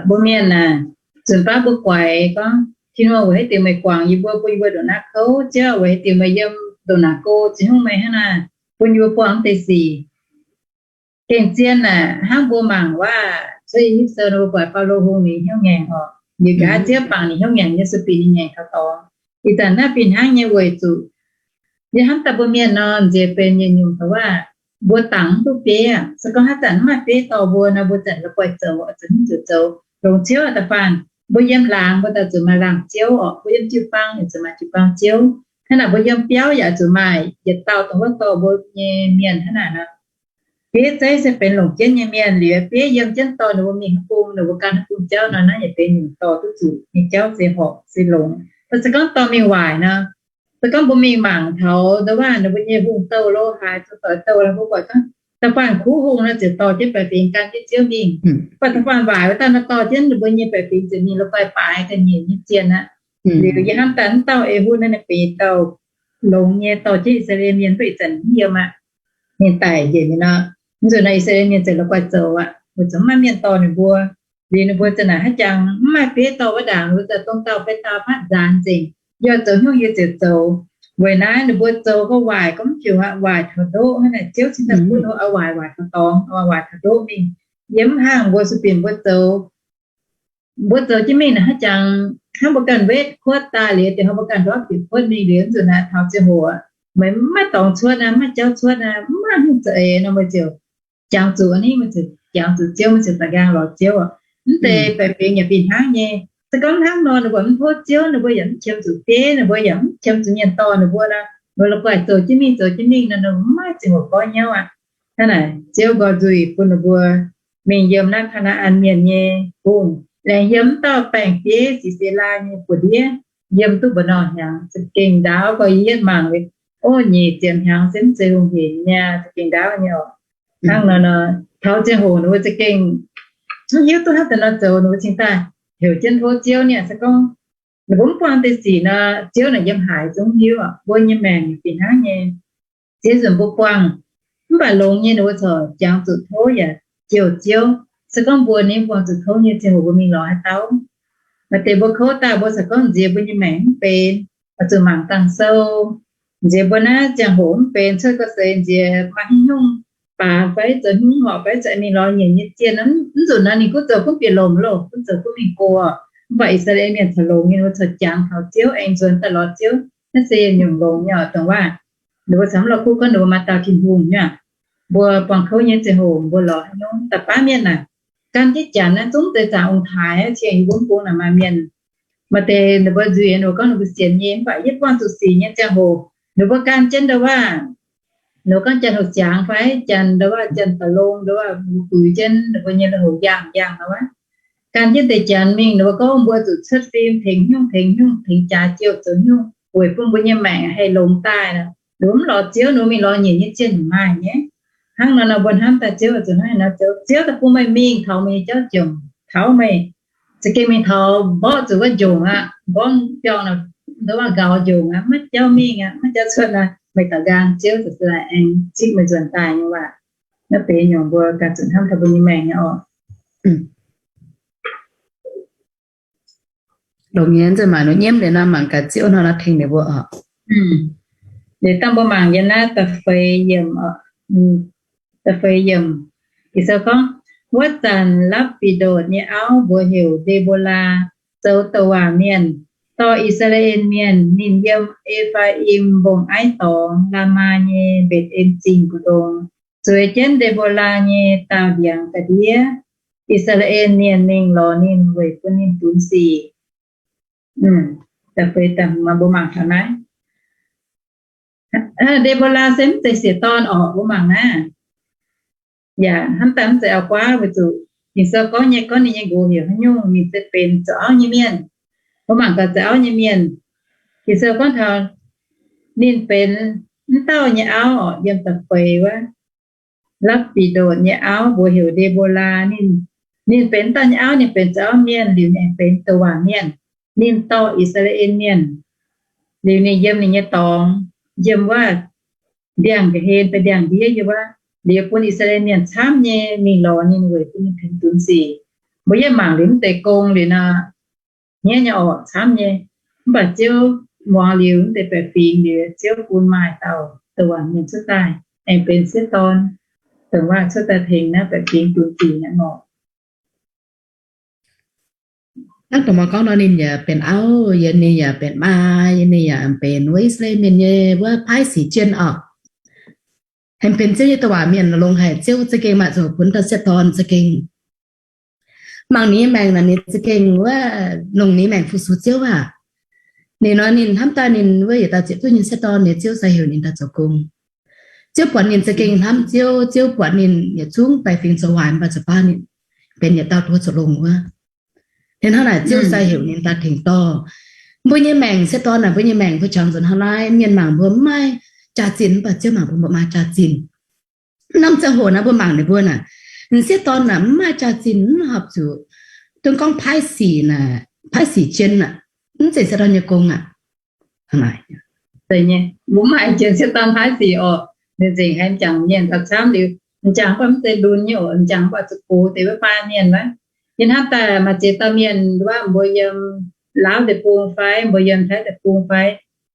Mbuo mienh aah, nzunc baav mbuo guaix gorngv, Tin-Hungh weic haaix diuc meih guangc yie mbuo, bun yie mbuo ndongc naaiv kouv, ziouv weic haaix diuc meih yiem ndongc naaic go, Tin-Hungh meih hnangv naaic, bun yie mbuo buangh mv deix sic. Gengh zien naaic hnangv mbuo mangc waac cuotv Hitv Sou nor, mbuo buatc Baulo hungh ninh hnyouv ngaengc oc. Liuz nqa'haav Ziouv bangc ninh hnyouv ngaengc nyei se bieqc ninh ngaengc taux dorngx. Ih zanc naaiv fih hnangv nyei weic zuqc yie hnamv daaih mbuo mienh nor, nziex benx yietc nyungc dongh waac mbuo dangc mv duqv bieiv aqv. Se gorngv haaix zanc mv maaih bieiv dorh mbuo nor, mbuo zanc la'guaih zoux, zoux mv zuqc zoux. Longc Ziouv da'faanh, mbuo yiem laangz mbuo daaih zuqc maaih laangz ziouv oc, mbuo yiem jiu-baang yaac zuqc maaih jiu-baang ziouv. Hnangv naaic mbuo yiem biauv yaac zuqc maaih yietc dauh dongh wuov dorh mbuo nyei mienh hnangv naaic nor. Bieiv zeiv se benx longc jienv nyei mienh, liuz bieiv yiem jienv dorh ninh mbuo mingh haaix bung, ninh mbuo gan haaix bung jauv nor, naaiv yaac benx nyungc dorh duqv zuqc nyei jauv se horpc se longx. Mv baac se gorngv dorh mingh waaic nor, se gorngv mbuo mingh mangc taux ndau waac ninh mbuo nyei hungh douh lo haaix, zoux doix douh lo, mbuo buatc gorngv da'faanh kuv hungh nor ziouc dorh jienv baeqc fingx gan jienv Ziouv mingh. Mv baac da'faanh waaic wuov dauh nor dorh jienv ninh mbuo nyei baeqc fingx ziouc mingh la'guaih baaix ga'nyiec nyei zien aqv. Liuz yie hnamv daaih mv dauh Ewuv naaiv ninh benx dauh longx nyei dorh jienv I^saa^laa^en Mienh, mv baac ih zanc mv yiem aqv. Ninh daic njiec nyei nor, mv nzunc naaiv I^saa^laa^en Mienh ziouc la'guaih zoux aqv, weic zuqc mv maaih mienh dorh ninh mbuo. Liuz ninh mbuo ziouc naaic haaix jangx mv maaih bieiv dorh wuov ndaangc, ninh mbuo ziouc dongh dauh fai dauh paatv nzaanx nzengc. Yie oix zoux haaix nyungc yie ziouc zoux. Weic naaiv ninh mbuo zoux gorngv waaic gorngv mv fioux aqv, waaic taux ndoqv hnangv naaic. Ziouv cingx daaih bun ninh mbuo oix waaic waaic taux dorngx, oix waaic taux ndoqv mingh. Yie mv haangh mbuo sueih binc mbuo zoux, mbuo zoux jienv mingh naaic haaix jangx hnangv mbuo ganh wetv kuotv daaih liuz, diex hnoi mbuo ganh ndortv bieqc kuotv mingh liuz, mv nzunc naaiv taux ziangh hoc meih mv maaih dorngx cuotv naaic, mv maaih jauv cuotv naaic, mv maaih haaix nyungc za'eix nor, meih ziouc jangx zuqc a'hneiv, meih ziouc jangx zuqc Ziouv, meih ziouc da'nqaang lorz Ziouv oc. Mv deix baeqc fingx yaac fih hnangv nyei. Se gorngv hnangv nor ninh mbuo mv tov Ziouv, ninh mbuo yaac mv qiemx zuqc bieiv, ninh mbuo yaac mv qiemx zuqc mienh dorh ninh mbuo nor, ninh mbuo la'guaih zoux jienv mingh zoux jienv mingh nor, ninh mbuo mv maaih ziangh hoc goiv hnyouv aqv. Hnangv naaic Ziouv nqoi nzuih bun ninh mbuo mingh yiem naaiv Kaa^naa^an Mienh nyei hungh, laengz yiem mv dauh baengh bieiv Sisera nyei buoz-ndiev, yiem duqv mba'hnoi hnyangx. Za'gengh ndaauv gorx yie yietv mangc liuz, o, nyic ziepc hnyangx se mv zeiz hungh hec nyei, za'gengh ndaauv nyei oc. Hnangv nor nor, taux ziangh hoc ninh mbuo za'gengh mv hiuv duqv hnangv deix nor zoux, ninh mbuo cingx daaih heuc jienv tov Ziouv niaa. Se gorngv ninh mbuo mv buangh deix sic nor, Ziouv naaic yiem haaix zungv hiuv oc. Mbuo nyei maengc fih hnangv nyei. Ziex nzunc mbuo buangh mv baac longx nyei, ninh mbuo corc jangx zuqc tov yaac jouh Ziouv. Se gorngv mbuo ninh buangh zuqc kouv nyei ziangh hoc mbuo mingh lorz haaix dauh? Maaih deix mbuo kouv daaih mbuo corc gorngv nziex mbuo nyei maengc mv benx, oix zuqc mangc dangh sou. Nziex mbuo naaiv ziangh hoc mv benx, cuotv ga'seix nziex maaih haaix nyungc baac fai zoux hnyungv horpc fai zoux mingh lorz nyiec nyei zien. Mv nzunc nor ninh gunv zoux gunv bieqc lomc loh, gunv zoux gunv mingh go. Mv baac I^saa^laa^en Mienh corc longx nyei, ninh mbuo corc jangx taux Ziouv, aengx nzuonx daaih lorz Ziouv. Naaiv se yietc nyungc longx nyei oc, dongh waac ninh mbuo camv lorh kuv gorngv ninh mbuo maaih dauh Tin-Hungh nyei. Mbuo buangh kouv nyei ziangh hoc mbuo lorz haaix nyungc? Da'baav mienh naaic, gan jienv Janx naaiv zungv deix zaangc ong-taaix, cie yie mbuo mv bung naaic maaih mienh. Maaih deix ninh mbuo nzuih ninh mbuo gorngv ninh mbuo sienx nyei, mv baac yie buangh zuqc sic nyei ziangh hoc, ninh mbuo gan jienv ndau waac, ninh mbuo gorngv Janx-hoc siangx fai Janx ndau waac, Janx-da'long ndau waac, guix jienv ninh mbuo nyei lui-houx yangh yangh ndau waac. Gan jienv deix Janx mingh, ninh mbuo gorngv mbuo zuqc cuotv fim, tengx haaix nyungc tengx haaix nyungc, tengx jaax jiouh zoux haaix nyungc weic bun mbuo nyei maengc haih longx daaih nor. Ninh mbuo mv lorz Ziouv, ninh mbuo mingh lorz nyiec nyei zien maaih nyei. Hnangv nor nor mbuo hnamv daaih Ziouv oix zuqc hnangv haaix nor zoux. Ziouv daaih bun meih mingh taux meih nyei jauv jomc taux meih. Za'gengh mingh taux mborqv zuqc wuov njongc aqv, mborqv biorngh nor, ndau waac nqauz njongc aqv, maiv jauv mingh aqv, maiv jauv cuotv aqv, meih daux nqaang Ziouv ziouc se aengx zipv meih nzuonx daaih nyei waac. Naaiv benx nyungc mbuo ganh zuqc hnamv taux mbuo nyei maengc nyei oc. Longx nyei, nzunc maaih nor nyiemv liuz nor mangc gaax Ziouv hnangv nor tengx ninh mbuo oc. Liuz dangh mbuo mangc yiem naaiv da'feix yiemc, da'feix yiemc, Ging-Sou gorngv, Wuov zanc Lapv^bi^ndotc nyei auv mbuox heuc Nde^mbo^laa, zoux douc waac mienh, dorh I^saa^laa^en Mienh. Ninh yiem E^faa^im Mbong-Aiv Dorngx, Laamaa nyei Mbetc^en Zingh mbu'ndongx, zueiz jienv Nde^mbo^laa nyei daauh ndiangx ga'ndiev. I^saa^laa^en Mienh mingh lorz ninh weic bun ninh dunx sic. Da'feix da'hmz mbuo mangc taux naaiv. Nde^mbo^laa se mv zeiz sieqv dorn orqc, mbuo mangc naaiv. Yaac hnamv daaih mv zeiz auv-guaav, weic zuqc Ging-Sou gorngv nyei, gorngv ninh nyei nqox heuc haaix nyungc, ninh se benx zoux auv nyei mienh. Mbuo mangc gaax zoux auv nyei mienh. Ging-Sou gorngv taux ninh benx mv dauh nyei auv orqc, yiem da'feix wuov. Lapv^bi^ndotc nyei auv mbuox heuc Nde^mbo^laa. Ninh, ninh benx dauh nyei auv, ninh benx zoux auv mienh liuz ninh benx douc waac mienh. Ninh dorh I^saa^laa^en Mienh, liuz ninh yiem ninh nyei dorngx, yiem wuov ndiangx-ga'hlen fai ndiangx-ndiev yiem wuov, liuz bun I^saa^laa^en Mienh camv nyei mingh lorz ninh weic bun ninh tengx dunx sic. Mbuo yietv mangc liuz mv deix gong liuz nor, hniev nyei orqc, camv nyei. Mv baac Ziouv muangx liuz naaiv deix baeqc fingx liuz, Ziouv bun maaih dauh douc waac mienh cuotv daaih, aengx benx sieqv dorn, douc waac cuotv daaih tengx naaiv baeqc fingx dunx ziqc nyei orqc. Hnangv dongh meih gorngv nor, ninh yaac benx auv, yie ninh yaac benx maa, yie ninh yaac benx wuov I^saa^laa^en Mienh nyei wuov paaiv sic jien orqc. Aengx benx Ziouv nyei douc waac mienh, longx haic. Ziouv za'gengh maaih zuqc bun dauh sieqv dorn za'gengh mangc ninh nyei maengc naaic, ninh za'gengh wuov longc ninh maengc fu-sux Ziouv aac. Ninh nor ninh hnamv daaih ninh wuov yietc dauh zieqc duqv nyei sieqv dorn, ninh Ziouv sai heuc ninh daaih zoux gong. Ziouv buatc ninh za'gengh hnamv Ziouv, Ziouv buatc ninh yietc zungv baeqc fingx zoux waaic mv baac zuqc baav ninh benx yietc dauh duqv zoux longx wuov. Ninh hnangv naaic Ziouv sai heuc ninh daaih tengx dorh. Mbuo nyei maengc, sieqv dorn naaic, mbuo nyei maengc mbuo jangx nzuonx hnangv naaiv, mienh mangc mbuo mv maaih jaax-zinh, mv baac Ziouv mangc mbuo, mbuo maaih jaax-zinh. Norm ziangh hoc naaiv mbuo mangc ninh mbuo naaic, m'sieqv dorn naaic mv maaih jaax-zinh, mv horpc zuqc dongh gorngv paaiv sic naaic, paaiv sic jien aac, mv zeiz sieqv dorn nyei gong aac. Mbuo maaih jien sieqv dorn paaiv sic orqc, ninh nzengc haiz m'jangc mienh taux camv liuz, m'jangc mv baac mv zeiz lunx nyei orqc, m'jangc mv baac zuqc gox deix wuov baan mienh wuov. Yie hnamv daaih maaih ziex dauh mienh wuov, mbuo yiem Laauv deic-bung fai mbuo yiem Taiv deic-bung fai,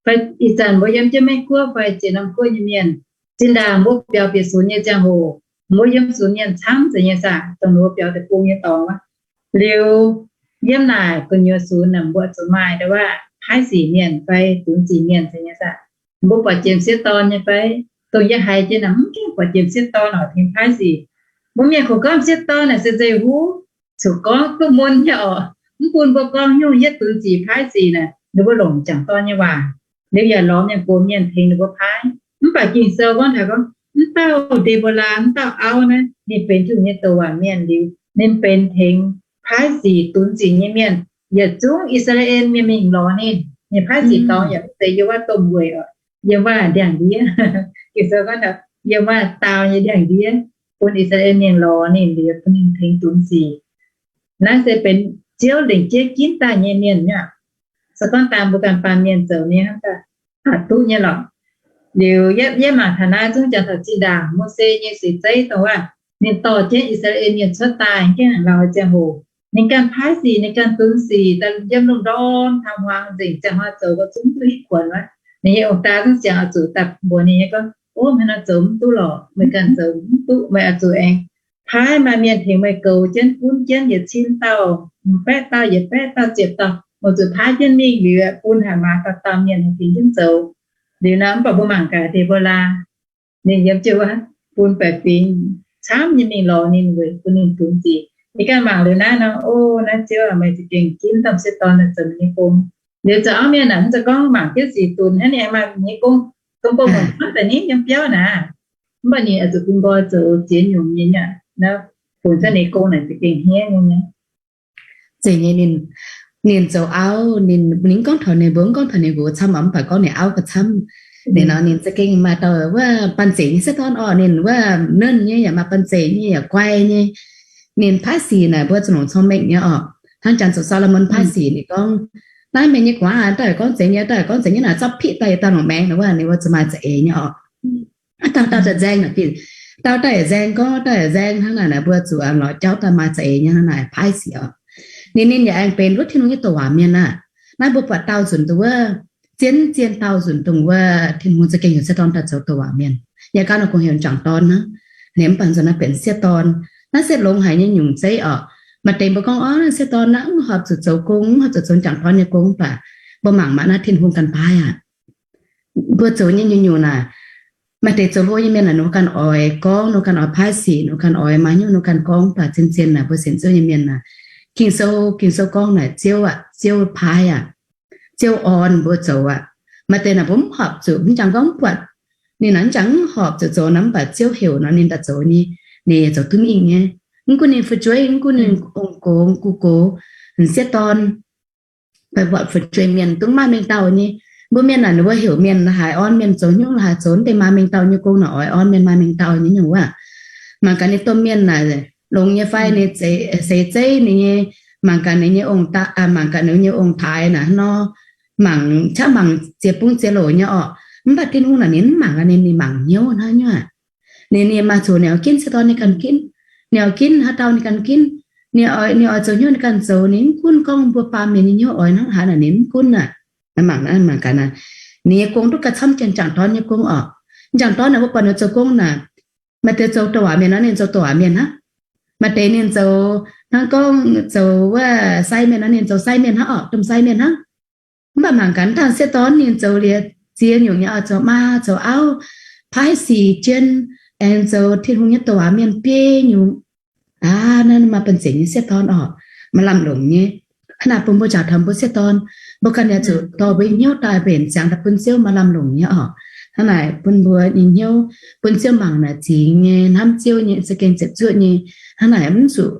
fai ih zanc mbuo yiem jienv Meiv Guoqv fai ziex norm guoqv nyei mienh, zinh ndaangc mbuo biaux bieqc sunx nyei ziangh hoc, mbuo yiem sunx mienh camv nzengc nyei saah, dongh mbuo biaux deic-bung nyei dorngx wuov. Liuz yiem naaic gu'nyuoz sunx naaic mbuo zuqc maaih ndau wuov paaiv sic mienh fai dunx sic mienh nzengc nyei saah. Mbuo buatc jiem sieqv dorn nyei fai? Dongh yie haiz jienv naaic mv gaengh buatc jiem sieqv dorn oc tengx paaiv sic. Mbuo mienh kungx gorngv sieqv dorn naaic se nzengc huv, zuqc gorngv duqv mun nyei orqc. Mv bun mbuo gorngv nyungc yietv dunx sic paaiv sic naaic, ninh mbuo longc m'jangc dorn nyei waac. Liuz yaac lorz mienh gox mienh tengx ninh mbuo paaiv. Mv baac Ging-Sou gorngv taux gorngv, mv dauh Nde^mbo^laa, mv dauh auv naaiv, ninh benx Tin-Hungh nyei douc waac mienh liuz, ninh benx tengx paaiv sic dunx sic nyei mienh. Yietc zungv I^saa^laa^en Mienh mingh lorz ninh. Ninh paaiv sic dorngx yaac mv zeiz yiem wuov domh weic oc, yiem wuov ndiangx-ndiev. Ging-Sou gorngv taux yiem wuov daauh nyei ndiangx-ndiev, bun I^saa^laa^en Mienh lorz ninh liuz bun ninh tengx dunx sic. Naaiv se benx Ziouv lengc jeiv ginv daaih nyei mienh nyei. Se gorngv dangh mbuo ganh baamh mienh zoux nyei hnangv daaih, aqc duqv nyei lorqc. Liuz yie mangc taux naaiv zungv jangx taux zinh ndaangc Mose nyei seix zeiv dongh wuov, ninh dorh jienv I^saa^laa^en Mienh cuotv daaih, jienv laauh ziangh hoc, ninh ganh paaiv sic, ninh ganh dunx sic, daaih yiem lungh ndorm taux hmuangx nzengc ziangh hoc zoux gau zungv duqv hitv kuonx wuov. Ninh nyei ong-daa zungv ziangx oix zuqc daaih mbuox ninh nyei gorngv, ov, meih nor zoux mv duqv lorqc, meih ganh zoux mv duqv, meih oix zuqc aengx paaiv maaih mienh tengx meih goux jienv gunv jienv yietc cin dauh, baeqv dauh yietc baeqv dauh ziepc dauh, oix zuqc paaiv jienv mingh liuz bun haaix maaz dauh dauh mienh haih tengx jienv zoux. Liuz nor mv baac mbuo mangc gaax Nde^mbo^laa, ninh yiem jienv wuov bun baeqc fingx camv nyei mingh lorz ninh weic bun ninh dunx sic. Yie ganh mangc liuz naaiv nor, o, naaiv Ziouv aac, meih za'gengh ginv domh sieqv dorn daaih zoux meih nyei gong. Liuz zoux auv mienh naaic, mv zeiz gorngv mangc jienv sic dunx hnangv ninh aengx maaih mienh nyei gong, gong-bou muonc hnangv daaih ninh yiem biauv naaic. Mv baac ninh oix zuqc bun nqoi zoux ziex nyungc nyei nyei, naaiv funx cuotv ninh gong naaic za'gengh hniev nyei. Zeiz nyei ninh, ninh zoux auv, ninh, ninh gorngv taux ninh mbuo, gorngv taux ninh mbuo camv, mv baac gorngv ninh auv gauh camv. Ninh nor ninh za'gengh maaih dauh wuov banh zeic nyei sieqv dorn orqc, ninh wuov nernh nyei yaac maaih banh zeic nyei yaac guai nyei. Ninh paaiv sic naaic mbuo zuqc longc cong-mengh nyei orqc. Hnangv janx zoux Saa^lo^morn paaiv sic ninh gorngv, naaiv mienh nyei guaax daaih gorngv zeiz nyei, daaih gorngv zeiz nyei naaic, zorqv piqv daaih yietc dauh longc maengx naaic wuov, ninh wuov zuqc maaih za'eix nyei orqc. Dauh dauh daaih nzaeng naaic, dauh daaih yaac nzaeng, gorngv daaih yaac nzaeng, hnangv naaic naaic mbuo zuqc lorz jauv daaih maaih za'eix nyei hnangv naaic paaiv sic orqc. Ninh, ninh yaac aengx benx wuov Tin-Hungh nyei douc waac mienh aqv. Naaiv mbuo buatc dauh nzunc dongh wuov zien, zien dauh nzunc dongh wuov Tin-Hungh za'gengh heuc sieqv dorn daaih zoux douc waac mienh. Yaac ganh nor kungx heuc m'jangc dorn hnangv. Ninh mv baac nzunc naaiv benx sieqv dorn. Naaiv se longx haic nyei nyungc zeiv orqc. Maaih deix mbuo gorngv, orv, sieqv dorn naaiv mv horpc zuqc zoux gong, mv horpc zuqc zoux m'jangc dorn nyei gong, mv baac mbuo mangc maah, naaiv Tin-Hungh ganh paaiv aqv. Mbuo zoux nyei nyungc-nyungc naaic, maaih deix zoux hlo nyei mienh naaic, ninh mbuo ganh oix gorngv, ninh mbuo ganh oix paaiv sic, ninh mbuo ganh oix maaih nyungc, ninh mbuo ganh gorngv, mv baac zien-zien naaic mbuo sienx Ziouv nyei mienh naaic, Ging-Sou, Ging-Sou gorngv naaic, Ziouv aqv, Ziouv paaiv aqv, Ziouv orn mbuo zoux aqv. Maaih deix naaic mbuo mv horpc zuqc, mv jangx gorngv mv buatc, ninh naaic mv jangx mv horpc zuqc zoux naaic, mv baac Ziouv heuc nor ninh daaih zoux nyei, ninh yaac zoux duqv mingh nyei. Mv gunv ninh fu'jueiv, mv gunv ninh ong-gox, gu gox, m'sieqv dorn, mv baac fu'jueiv mienh dongh maaih mengh dauh nyei. Mbuo mienh naaic ninh mbuo heuc mienh la'haaix orn mienh zoux nyungc, la'haaix zoux deix maaih mengh dauh nyei gong naaic, oix orn mienh maaih mengh dauh nyei nyungc wuov. Mangc gaax ninh domh mienh naaic longx nyei fai, ninh seix zeiv ninh nyei, mangc gaax ninh nyei ong-daa, mangc gaax ninh nyei ong-taaix naaic nor, mangc qaqv mangc ziex bung ziex loc nyei orqc. Mv baac Tin-Hungh naaic ninh mv mangc gaax ninh, ninh mangc hnyouv hnangv nyei aqv. Ninh, ninh maaih zuqc ninh oix ginv sieqv dorn ninh ganh ginv, ninh oix ginv haaix dauh ninh ganh ginv. Ninh oix, ninh oix zoux hnyouv ninh ganh zoux, ninh mv gunv gorngv mbuo baamh mienh nyei hnyouv oix hnangv haaix naaic ninh mv gunv aav. Mangc, mangc gaax naaic, ninh nyei gong duqv gauh camv jienv m'jangc dorn nyei gong orqc. M'jangc dorn naaic mbuo buatc ninh zoux gong naaic, maaih deix zoux douc waac mienh nor ninh zoux douc waac mienh hnangv. Maaih deix ninh zoux hnangv gorngv zoux wuov sai mienh nor ninh zoux sai mienh hnangv orqc, domh sai mienh hnangv. Mv baac mangc gaax dangh sieqv dorn ninh zoux liuz ziex nyungc nyei oix zoux maa zoux auv, paaiv sic jien, aengx zoux Tin-Hungh nyei douc waac mienh biei nyungc. Aav, naaiv maaih banh zeic nyei sieqv dorn orqc, maaih lamh longc nyei. Hnangv naaic bun mbuo jaax taux mbuo sieqv dorn, mbuo ganh yaac zuqc dorh mbuo nyei hnyouv daaih mbenc ziangx daaih bun Ziouv maaih lamh longc nyei orqc. Hnangv naaic bun mbuo nyei hnyouv, bun Ziouv mangc naaic zingx nyei, hnamv Ziouv nyei, za'gengh ziepc zuoqv nyei. Hnangv naaic mv zuqc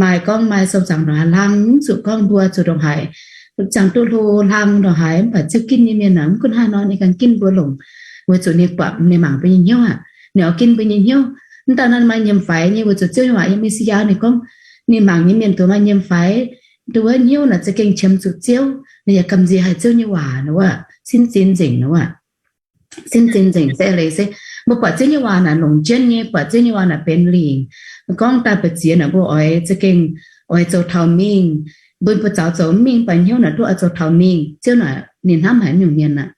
maaih gorngv maaih sou zaangc ndongc haaix hlang, mv zuqc gorngv mbuo zuqc ndongc haaix, ziangh duqv hlo hlang ndongc haaix, mv baac Ziouv ginv nyei mienh naaic mv gunv haaix nor ninh ganh ginv mbuo longc, weic zuqc ninh buatc ninh mangc mbuo nyei hnyouv aqv. Ninh oix ginv mbuo nyei hnyouv. Mv daaih naaiv maaih nyiemc faix nyei, weic zuqc Ziouv nyei waac yiem Messiah ninh gorngv, ninh mangc nyei mienh duqv maaih nyiemc faix, duqv wuov hnyouv naaic za'gengh qiemx zuqc Ziouv, ninh yaac gamh nziex haic Ziouv nyei waac wuov, sin zin nzengc wuov. Sin zin nzengc se leiz se mbuo buatc Ziouv nyei waac naaic longc jienv nyei, buatc Ziouv nyei waac naaic benx lingc. Gorngv daaih mbu'ziex naaic mbuo oix za'gengh oix zoux taux mingh. Mbuo, mbuo zaux zoux mv mingh, mv baac hnyouv naaic duqv oix zoux taux mingh. Ziouv naaic ninh hnamv haic nyungc mienh aqv.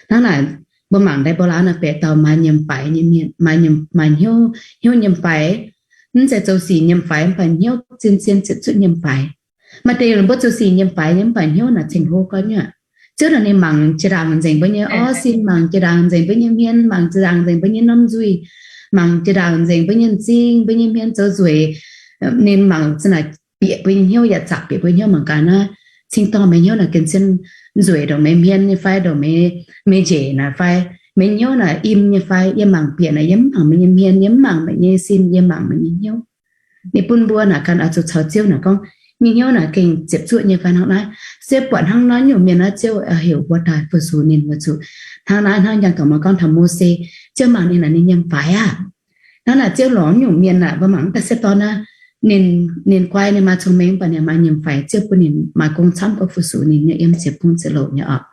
Hnangv naaic, mbuo mangc Ndaa^mbo^laa naaic benx dauh maaih nyiemc faix nyei mienh, maaih nyiemc, maaih hnyouv, hnyouv nyiemc faix. Mv zeiz zoux sic nyiemc faix, mv baac hnyouv zin zien ziepc zuoqv nyiemc faix. Maaih deix mbuo zoux sic nyiemc faix nyei, mv baac hnyouv naaic ceng-hlo gorngv nyei aqv. Ziouv naaic ninh mangc jiex ndaangc nzengc mbuo nyei orv sin, mangc jiex ndaangc nzengc mbuo nyei hmien, mangc jiex ndaangc nzengc mbuo nyei norm nzuih, mangc jiex ndaangc nzengc mbuo nyei m'zing, mbuo nyei hmien zoux nzueic. Ninh mangc za'naaic bieqc mbuo nyei hnyouv, yaac zaqc bieqc mbuo nyei hnyouv. Mangc gaax naaiv, cing-dorngh meih hnyouv naaic gengh zien nzueic ndongc meih hmien nyei fai, ndongc meih, meih njiec naaic fai, meih hnyouv naaic im nyei fai. Yie mangc bieqc naaic, yie mv mangc meih nyei hmien, yie mv mangc meih nyei sin, yie mangc meih nyei hnyouv. Ninh bun mbuo naaic ganh oix zuqc caux Ziouv naaic gorngv, nyei hnyouv naaic gengh ziepc zuoqv nyei fai hnangv naaiv. Se buatc hnangv naaiv nyungc mienh naaiv, Ziouv heuc mbuo daaih fu-sux ninh, weic zuqc hnangv naaiv, hnangv jangx dorngx mbuo gorngv taux Mose, Ziouv mangc ninh naaic ninh nyiemc faix aqv. Hnangv naaic Ziouv lorz nyungc mienh naaic, mbuo mangc daaih sieqv dorn naaiv, ninh, ninh guai, ninh maaih cong-mengh, mv baac ninh maaih nyiemc faix. Ziouv bun ninh maaih gong camv gorngv fu-sux ninh nyei yiem ziepc bung ziepc loc nyei orqc.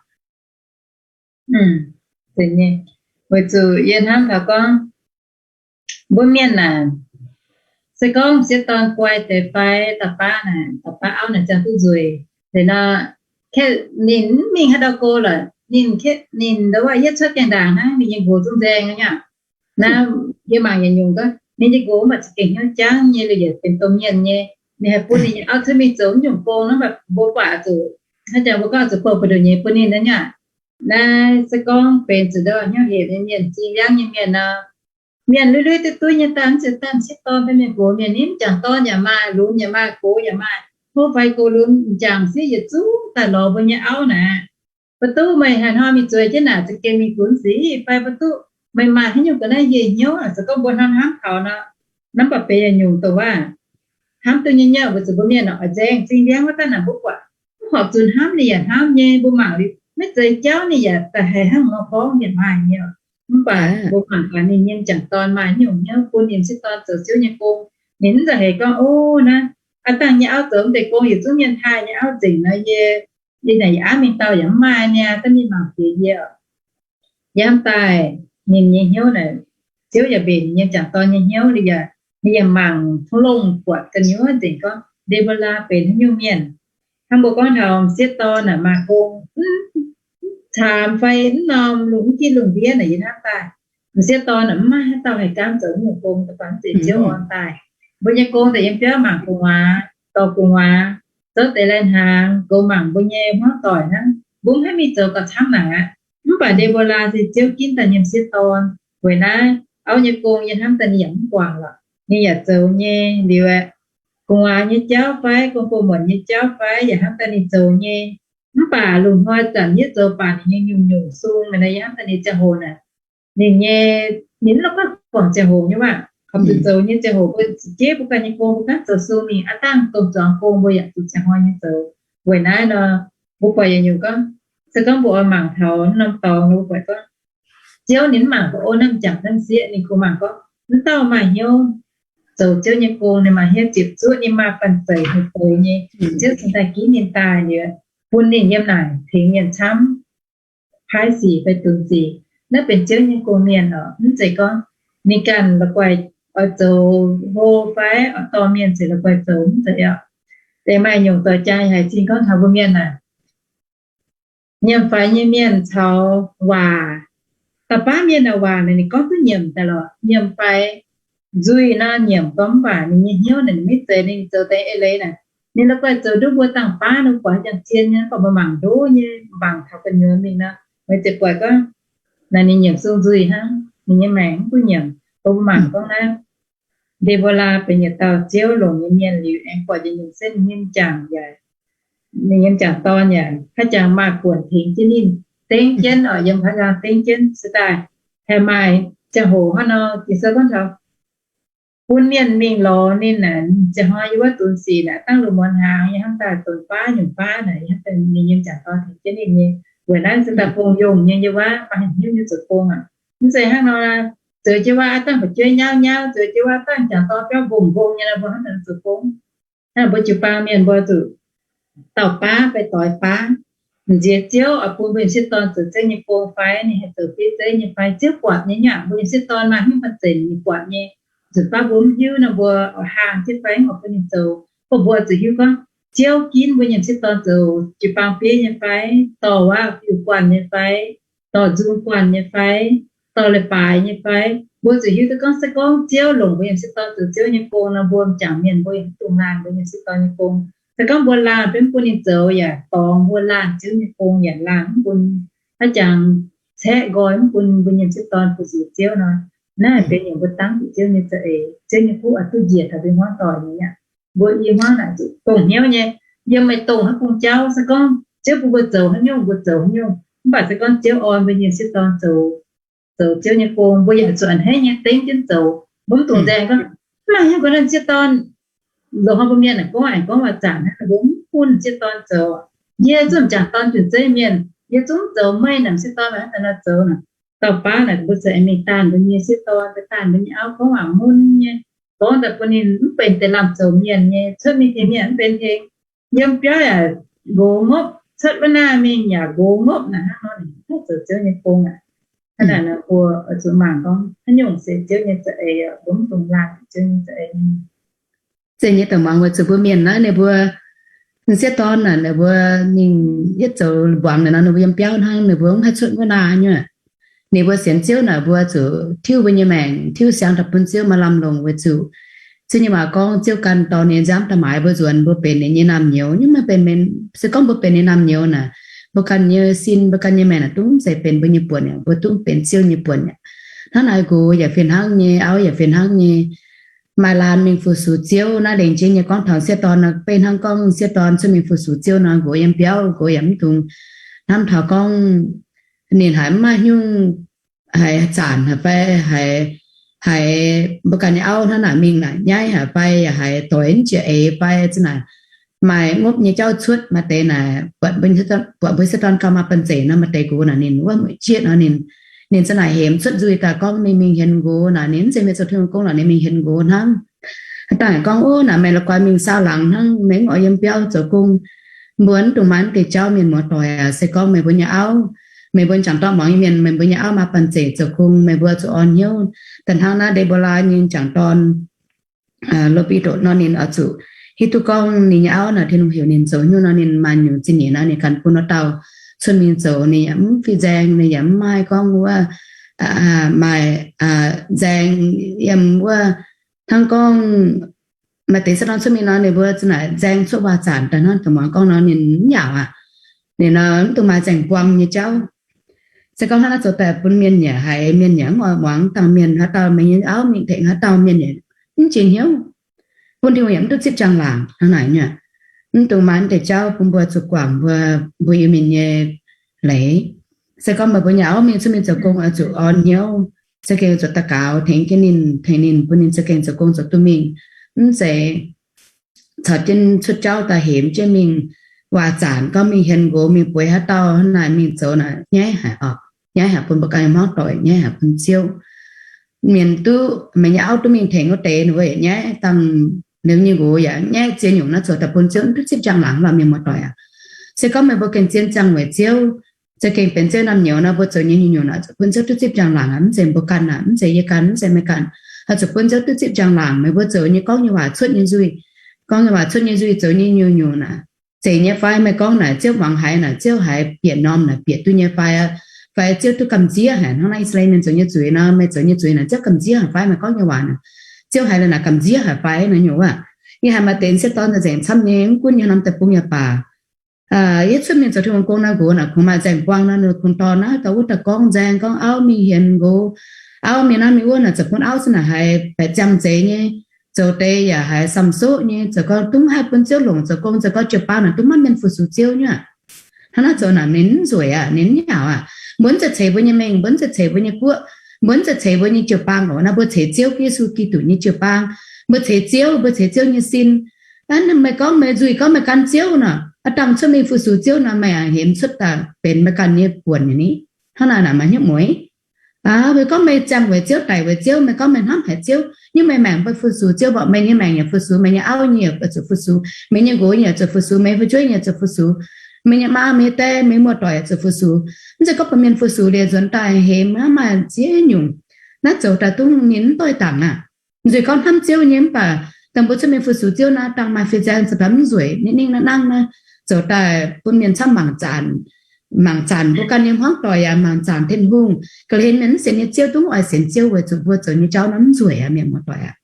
Weic zuqc yie hnamv taux gorngv, mbuo mienh naaic, se gorngv sieqv dorn guai deix fai, da'baav naaic, da'baav auv naaic ziangh duqv nzueic, liuz nor, ninh mv mingh haaix dauh go lorqc, ninh, ninh ndau wuov yietv cuotv gaengh ndaangc hnangv, ninh nyei nqox zungv nzaeng nyei aqv. Naaiv yie mangc yietc nyungc gorngv, ninh nyei nqox mv baac za'gengh hnyouv jangv nyei, liuz yietc benx domh mienh nyei, ninh haih bun ninh nyei auv cuotv mingh zoux mv nyungc gong nor, mv baac mbuo buatc zuqc, hnangv jangx mbuo gorngv zuqc bouh buoz-ndoqv nyei bun ninh naaiv nyei aqv. Naaiv se gorngv benx zuqc ndau hnyouv hepc nyei mienh, zingh liangv nyei mienh nor, mienh lui-lui duqv duqv nyei daaih, mv zeiz daaih sieqv dorn fai mienh gox, mienh nimv jangc dorn yaac maaih, lunx yaac maaih, gox yaac maaih, hopv fai gox lunx, m'jangc sieqv yietc zungv daaih lorz mbuo nyei auv naaic. Mv baac duqv meih haaix hnoi mingh zueiz jienv naaic, za'gengh mingh gunv sic fai mv baac duqv meih maaih haaix nyungc ga'naaiv njiec hnyouv, se gorngv mbuo hnamv hnamv taux nor, mv baac benx yietc nyungc dongh waac hnamv duqv nyei nyei, weic zuqc mbuo mienh oix nzaeng zingh ndiangv wuov daaih naaic mbuo buatc mv horpc zuqc hnamv ninh yaac hnamv nyei, mbuo mangc liuz maiv zeiz jauv ninh yaac daaih haiz hnangv nor gorngv yaac maaih nyei. Mv baac mbuo mangc gaax ninh nyei m'jangc dorn maaih nyungc hnyouv bun ninh sieqv dorn zoux Ziouv nyei gong. Ninh mv za'heix gorngv, ov, naaiv aav dangh nyei auv zoux mv deix gong yietc zungv mienh taaih nyei auv nzengc nor, yie, yie naaic yaac aav mingh dauh yaac mv maaih niaa, da'mingh mangc jiex yie. Yiem daaih ninh nyei hnyouv naaic, Ziouv yaac mbenc ninh nyei m'jangc dorn nyei hnyouv, ninh yaac, ninh yaac mangc tong longh buatc gu'nyuoz nzengc gorngv Nde^mbo^laa benx haaix nyungc mienh. Hnangv mbuo gorngv taux m'sieqv dorn naaic maaih gong, mv caamx fai mv norm lungh mv ginv lungh ndiev naaic yie hnamv daaih, m'sieqv dorn naaic mv maaih haaix dauh haih gaamv zoux nyungc gong daaih, mv zeiz Ziouv orn daaih. Mbuo nyei gong daaih yiem biauv mangc gu'nguaaz, dorh gu'nguaaz, zouv deix lai-hnaangx, goux mangc mbuo nyei hmuangv doic hnangv. Mbuo mv haih mingh zoux gauh camv naaic aqv. Mv baac Nde^mbo^laa se Ziouv ginv daaih nyei m'sieqv dorn. Weic naaiv auv nyei gong yie hnamv daaih ninh yaac mv guangc lorqc. Ninh yaac zoux nyei liuz aeqv, gu'nguaaz nyei jauv fai gong-bou-muonc nyei jauv fai yaac hnamv daaih ninh zoux nyei. Mv baac lungh hnoi zanc yie zoux baac ninh nyei nyungc-nyungc sung naaic, yie hnamv daaih ninh ziangh hoc naaic, ninh nyei, ninh mv la'guaih guangc ziangh hoc nyei waac. Horpc zuqc zoux nyei ziangh hoc mbuo ziqc jeiv mbuo ganh nyei gong mbuo ganh zoux sung mingh, aav dangh domh zuangx gong mbuo yaac zuqc ziangh hnoi nyei zoux. Weic naaiv nor, mbuo buatc yietc nyungc gorngv, se gorngv mbuo oix mangc taux norm dorngx nor, mbuo buatc gorngv Ziouv ninh mv mangc gaax ov, naaiv m'jangc naaiv m'sieqv, ninh kungx mangc gorngv mv dauh maaih hnyouv zoux Ziouv nyei gong, ninh maaih hnyouv ziepc zuoqv, ninh maaih banh zeic haiz zoux nyei. Ziouv cingx daaih ginv ninh daaih liuz, bun ninh yiem naaic tengx mienh camv, paaiv sic fai dunx sic. Naaiv benx Ziouv nyei gong-mienh oc. Mv zeiz gorngv ninh ganh la'guaih oix zoux hlo fai oix dorh mienh ziouc la'guaih zoux mv zeiz aqv. Deix maaih nyungc doix jaa haiz cing gorngv taux mbuo mienh naaic, nyiemc faix nyei mienh caux waac. Dauh baav mienh naaic waac naaic ninh gorngv duqv nyiemc daaih lorqc. Nyiemc faix nzuih nor nyiemc gorngv mv baac ninh nyei hnyouv naaic ninh maiv zeiz, ninh zoux deix eix leiz naaic, ninh la'guaih zoux nduov mbuo dangh baav nor buatc haaix jangx zien nyei, mv baac mbuo mangc ndoqv nyei mangc taux gu'nyuoz mingh nor, meih ziouc buatc gorngv naaic ninh nyiemc sung nzuih hnangv, ninh nyei maengc mv duqv nyiemc. Mbuo mangc gorngv naaiv Nde^mbo^laa benx yietc dauh Ziouv longc nyei mienh liuz, aengx buatc njiec nyungc se ninh nyei m'jangc yaac, ninh nyei m'jangc dorn yaac haaix jangx maaih buonc tengx jienv ninh, dengv jienv oc, yiem haaix jangx dengv jienv se daaih haih maaih ziangh hoc hnangv nor. Ging-Sou gorngv taux bun mienh mingh lorz ninh naaic, ninh ziangh hnoi yiem wuov dunx sic naaic, dangh lungh muonz hnaangx yiem hnangv daaih donx baav nyungc baav naaic, ninh nyei m'jangc dorn tengx jienv ninh nyei. Weic naaiv se daaih bung yongh nyei, yiem wuov maaih hnyouv nyei zoux gong aqv. Mv zeiz hnangv nor, zoux jienv wuov dangh fu'jueiv nyauv nyauv, zoux jienv wuov dangh m'jangc dorn biauv mbong mbong nyei nor, mbuo hnangv naaic zoux gong. Hnangv mbuo jiu-baang mienh mbuo zuqc dauh baav fai doix baav, nziex Ziouv oix bun mbuo nyei m'sieqv dorn zoux Ziouv nyei gong fai ninh haih zoux bieiv zeiv nyei fai, Ziouv buatc nyei nyei aqv. Mbuo nyei m'sieqv dorn maaih hnyouv banh zeic ninh buatc nyei. Nzunc baav mbuo mv hiuv nor mbuo oix haangh jienv fai oix bun ninh zoux. Mv baac mbuo zuqc hiuv gorngv Ziouv ginv mbuo nyei m'sieqv dorn zoux jiu-baang bieiv nyei fai, dorh waac-fiuv guanh nyei fai, dorh nzung guanh nyei fai, dorh leiz-baaix nyei fai. Mbuo zuqc hiuv duqv gorngv se gorngv Ziouv longc mbuo nyei m'sieqv dorn zoux Ziouv nyei gong nor, mbuo m'jangc mienh mbuo yaac mv dungx laanh mbuo nyei m'sieqv dorn nyei gong. Se gorngv mbuo laanh mv bun ninh zoux yaac dorngx, mbuo laanh Ziouv nyei gong yaac laanh mv bun haaix jangx caeqv nqoi mv bun mbuo nyei m'sieqv dorn fu-sux Ziouv nor. Naaiv benx yietc mbuo dangv zuqc Ziouv nyei za'eix. Ziouv nyei fuqv oix duqv njiec taux mbuo hmuangv doic nyei aqv. Mbuo i hmuangv naaic zuqc dongh hnyouv nyei. Yiem meih dongh haaix bung jauv, se gorngv Ziouv bun mbuo zoux haaix nyungc mbuo zoux haaix nyungc. Mv baac se gorngv Ziouv orn mbuo nyei m'sieqv dorn zoux, zoux Ziouv nyei gong, mbuo yaac zuqc a'hneiv nyei dengv jienv zoux. Mbuo mv dungx nzaeng gorngv, mv maaih hnyouv gorngv m'sieqv dorn, loz hnoi mbuo mienh naaic gorngv aengx gorngv waac-zanc hnangv, mbuo mv bun m'sieqv dorn zoux. Yie zungv m'jangc dorn junc zeiv mienh, yie zungv zoux meih naaic m'sieqv dorn hnangv daaih nor zoux naaic. Dauh baav naaic mbuo zoux aengx mingh daanh mbuo nyei m'sieqv dorn, daanh mbuo nyei auv gorngv waac mun nyei, gorngv daaih bun ninh mv benx deix lamh zoux mienh nyei, cuotv mingh tengx mienh mv benx tengx. Yiem biauv yaac nqox ngopv, cuotv wuov naaiv mingh yaac nqox ngopv naaic, hnangv nor ninh mv haih zoux Ziouv nyei gong aqv. Hnangv naaic nor mbuo oix zuqc mangc gorngv haaix nyungc se Ziouv nyei za'eix, mbuo mv dungx laanh Ziouv nyei za'eix. Zeiz nyei daaih muangx weic zuqc mbuo mienh naaiv ninh mbuo m'sieqv dorn naaic, ninh mbuo mingh yietv zoux mbuangz naaic nor, ninh mbuo yiem biauv hnangv, ninh mbuo mv haih cuotv wuov naaiv nyei. Ninh mbuo sienx Ziouv naaic, mbuo zuqc tiuv mbuo nyei maengc, tiuv siang daaih bun Ziouv maaih lamh longc weic zuqc Ziouv nyei waac gorngv, Ziouv ganh dorh ninh nziaamv daaih maaiz mbuo nzuonx, mbuo benx ninh nyei naamh nyouz. Nyungc maiv benx, se gorngv mbuo benx ninh naamh nyouz naaic, mbuo ganh nyei sin, mbuo ganh nyei maengc naaic dungv mv zeiz benx mbuo nyei buonc aqv, mbuo dungv benx Ziouv nyei buonc aqv. Hnangv naaic gu yaac fih hnangv nyei, auv yaac fih hnangv nyei. Maaih laanh mingh fu-sux Ziouv naaiv, lengc jeiv nyei gorngv taux m'sieqv dorn nor, beiv hnangv gorngv m'sieqv dorn cuotv mingh fu-sux Ziouv nor, nqox yiem biauv, nqox yaac mv dungx hnamv taux gorngv ninh haiz mv maaih nyungc, haiz zanc haic fai, haiz, haiz mbuo ganh nyei auv hnangv naaic mingh naaic nyaiv haic fai, yaac haiz doix mv jiex eix fai, za'naaic maaih ngopv nyei jauv cuotv, maaih deix naaic buatc mbuo m'sieqv dorn gauh maaih banh zeic nor, maaih deix nqox naaic ninh wuov mueic jieqv nor, ninh, ninh za'naaic hemx cuotv nzuih daaih gorngv ninh mingh hienx nqox naaic, ninh mv zeiz mingh zoux Tin-Hungh gong lorqc, ninh mingh hienx nqox hnangv. Dangh gorngv, Ov, naaic meih la'guaih mingh saau laangz hnangv, meih mv oix yiem biauv zoux gong. Mbuo mv dungx maaih deix jauv mienh muoz-doic aac. Se gorngv meih mbuo nyei auv, meih mbuo jangc dorn muangx nyei mienh, meih mbuo nyei auv maaih banh zeic zoux gong, meih mbuo zuqc orn hnyouv. Da'hnangv naaiv Nde^mbo^laa nyei jangc dorn, Lo^mbi^ndotc nor, ninh oix zuqc hiuv duqv gorngv ninh nyei auv naaic, Tin-Hungh heuc ninh zoux haaix nyungc nor, ninh maaih nyungc zingh nyeic nor, ninh ganh bun wuov dauh cuotv mingh zoux. Ninh yaac mv fih nzaeng, ninh yaac mv maaih gorngv wuov, maaih nzaeng yiem wuov, hnangv gorngv maaih deix m'sieqv dorn cuotv mingh nor, ninh mbuo za'naaic nzaeng cuotv waac-zanc daaih hnangv da'muangx gorngv nor, ninh mv yaauc aqv. Ninh nor mv dungx maaih nzaeng buang nyei jauv. Se gorngv hnangv naaiv zoux daaih bun mienh yaac haiz, mienh yaac mv oix muangx. Dangh mienh haaix dauh, meih nyei auv mingh tengx haaix dauh mienh yaac mv jiex hnyouv, bun Tin-Hungh yaac mv duqv zipv njang-laangc hnangv naaic nyei. Mv dungx maaih deix jauv bun mbuo zuqc guangc mbuo, mbuo Iu-Mienh nyei leiz. Se gorngv meih mbuo nyei auv mingh cuotv mingh zoux gong, oix zuqc orn hnyouv, za'gengh zuqc daux gaux tengx jienv ninh, tengx ninh, bun ninh za'gengh zoux gong zoux duqv mingh. Mv zeiz caux jienv cuotv jauv daaih hemx jienv mingh, waac-zanc gorngv mingh hienx nqox, mingh bueix haaix dauh hnangv naaic mingh zoux naaic, nyaiv haic oc. Nyaiv haic bun mbuo ganh hmuangv doic, nyaiv haic bun Ziouv. Mienh duqv, meih nyei auv duqv mingh tengx wuov deix, ninh mbuo yaac nyaiv. Dangh ninh nyei nqox yaac nyaiv, ziex nyungc naaiv zoux daaih bun Ziouv mv duqv zipv njang-laangc lorqc, mienh muoz-doic aac. Se gorngv meih mbuo gengh zien ziangh weic Ziouv, za'gengh benx Ziouv naamh nyouz nor, mbuo zoux nyei nyungc-nyungc naaic zuqc bun Ziouv duqv zipv njang-laangc aqv. Mv zeiz mbuo ganh aac, mv zeiz yie ganh, mv zeiz meih ganh. Oix zuqc bun Ziouv duqv zipv njang-laangc, meih mbuo zoux nyei gorngv nyei waac cuotv nyei nzuih, gorngv nyei waac cuotv nyei nzuih zoux nyei nyungc-nyungc naaic, zeiz nyei fai meih gorngv naaic Ziouv muangx haiz naaic, Ziouv haiz bieqc norm naaic bieqc duqv nyei fai, fai Ziouv duqv gamh nziev haic hnangv naaiv I^saa^laa^en Mienh zoux nyei zuiz nor, meih zoux nyei zuiz naaic Ziouv gamh nziev haic fai meih gorngv nyei waac naaic, Ziouv haiz la'naaic gamh nziev haic fai naaiv nyungc wuov. Yie haiz maaih deix sieqv dorn nzengc camv nyei, mv gunv yiem norm deic-bung yaac baac, yie cuotv mingh zoux Tin-Hungh gong naaiv nqox naaic, kungx maaih nzaeng buang nor, ninh kungx dorh naaiv gauh wuov daaih gorngv nzaeng gorngv auv mingh hienx nqox, auv mingh naaiv mingh wuov naaic, zoux bun auv se naaic haiz baeqc ziangh zeiz nyei, zoux deix yaac haiz samh soqv nyei, zoux gau dungv haih bun Ziouv longc zoux gong, zoux gau jiu-baang naaic dungv maiv mienh fu-sux Ziouv nyei aqv. Hnangv naaiv zoux naaic ninh mv nzueic aqv, ninh mv nyauc aqv. Mbuo mv zeiz ceix mbuo nyei mengh, mbuo mv zeiz ceix mbuo nyei guoqv, mbuo mv zeiz ceix mbuo nyei jiu-baang oc. Naaiv mbuo ceix Ziouv Yesu Giduc nyei jiu-baang, mbuo ceix Ziouv, mbuo ceix Ziouv nyei sin. Meih gorngv meih nzuih gorngv meih gan Ziouv nor, aa dangh cuotv mingh fu-sux Ziouv nor, meih a'hneiv cuotv daaih benx meih ganh nyei buonc nyei ni. Hnangv naaic naaic maaih hnyouv mueiz. Meih gorngv meih ziangh weic Ziouv, daic weic Ziouv, meih gorngv meih hnamv haic Ziouv, nyungc meih maengc bun fu-sux Ziouv, mv baac meih nyei maengc yaac fu-sux, meih nyei auv nyei yaac zuqc fu-sux, meih nyei nqox nyei yaac zuqc fu-sux, meih fu'jueiv nyei yaac zuqc fu-sux, meih nyei maa, meih nyei die, meih muoz-doic yaac zuqc fu-sux. Mv zeiz gorngv bun mienh fu-sux liuz nzuonx daaih hemx hnangv maaih ziex nyungc. Naaiv zoux daaih dungv ninh mv doix dangc aqv. Nzuih gorngv hnamv Ziouv nyei mv baac dangh mbuo cuotv mingh fu-sux Ziouv naaiv dangh maaih fih zaeng za'gengh mv nzueic, ninh ningh naaiv nangv naaiv zoux daaih bun mienh camv mangc zanc, mangc zanc mbuo ganh nyei hmuangv doic yaac mangc zanc Tin-Hungh. Ga'hlen mienh mv sienx nyei Ziouv dungv oix sienx Ziouv weic zuqc mbuo zoux nyei jauv naaiv mv nzueic aqv, mienh muoz-doic aqv.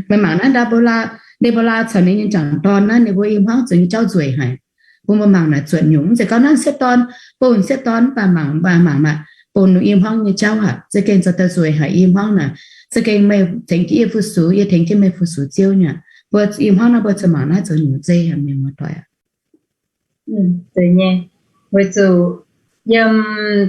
Meih mangc naaiv Nde^mbo^laa, Nde^mbo^laa caux ninh nyei m'jangc dorn naaiv, ninh mbuo i hmuangv zoux nyei jauv nzueic haic. Bun mbuo mangc naaic zuotc nyungc, mv zeiz gau naaiv sieqv dorn, bun sieqv dorn mv baac mangc, mv baac mangc maah, bun i hmuangv nyei jauv aqv, za'gengh zoux daaih nzueic haic i hmuangv naaic. Za'gengh meih tengx jienv yie fu-sux, yie tengx jienv meih fu-sux Ziouv nyei. Mbuo i hmuangv naaiv mbuo zuqc mangc naaiv zoux nyungc zeiv haic, mienh muoz-doic aqv. Weic zuqc yiem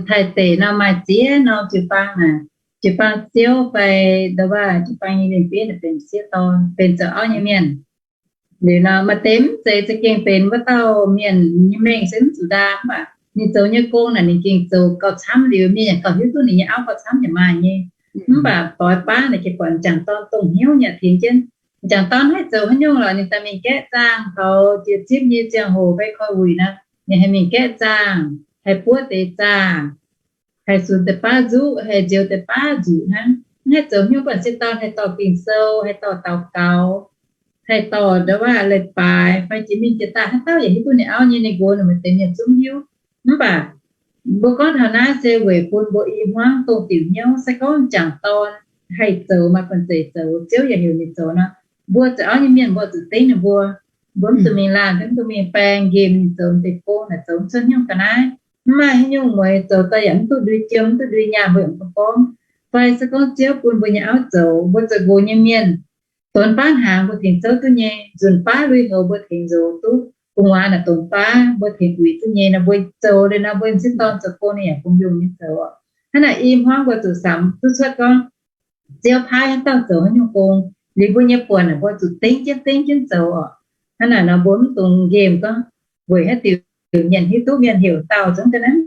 Taiv deic nor maaih ziex norm jiu-baang naaic, jiu-baang Ziouv fai ndo waac jiu-baang nyei lingh biev naaic benx sieqv dorn, benx zoux auv nyei mienh. Liuz nor maaih deix mv zeiz, za'gengh benx wuov dauh mienh nyei mengh se mv zuqc ndaam, mv baac ninh zoux nyei gong naaic ninh gengh zoux gauh camv liuz, mienh yaac gauh hiuv duqv ninh nyei auv gauh camv yaac maaih nyei. Mv baac doix baav naaic gengh buatc m'jangc dorn dongh hnyouv nyei tengx jienv. M'jangc dorn haih zoux haaix nyungc lorqc, ninh daaih mingh gaeqv zaangh taux jiex zipv nyei ziangh hoc fai koi wuic nor, ninh haih mingh gaeqv zaangh, haih buov deix zaangh, haih sunx deix baav nzuqv, haih njoux deix baav nzuqc hnangv. Mv haih zoux haaix nyungc, baac sieqv dorn haih dorh Ging-Sou, haih dorh daux gaux, haih dorh ndo waac leiz-baaix, fai jiex mingh jiex daaih haaix dauh yaac hiuv duqv ninh auv nyei. Ninh nqox ninh maaih deix mienh zungv hiuv. Mv baac mbuo gorngv taux naaiv se weic bun mbuo i hmuangv dongh diuc hnyouv. Se gorngv m'jangc dorn haih zoux, maaih banh zeic zoux, Ziouv yaac heuc ninh zoux nor, mbuo zoux auv nyei mienh mbuo zuqc dengv ninh mbuo. Mbuo mv zuqc mingh laanh, mv zuqc mingh baeng nqemh ninh zoux deix gong naaic, zoux mv cuotv hnyouv ga'naaiv. Mv maaih haaix nyungc mueiz, zoux daaih yaac mv duqv ndui jiem, mv duqv ndui nyaah, mbuo yaac mv bun gorngv. Fai se gorngv Ziouv bun mbuo nyei auv zoux, mbuo zoux nqox nyei mienh, donx baav hnaangx mbuo tengx zouv duqv nyei, nzunc baav lui-houx mbuo tengx nzox duqv, gu'nguaaz naaic donx baav mbuo tengx uix duqv nyei nor, mbuo zoux liuz nor, mbuo sieqv dorn zoux gong ninh yaac bun yungh nyei zoux oc. Hnangv naaic i hmuangv mbuo zuqc samx duqv cuotv gorngv Ziouv paaiv haaix dauh zoux haaix nyungc gong, liuz mbuo nyei buonc naaic mbuo zuqc dengv jienv dengv jienv zoux oc. Hnangv naaic nor mbuo mv dungx nqemh gorngv weic haaix diuc mienh hiuv duqv, mienh heuc dauh zungv ga'naaiv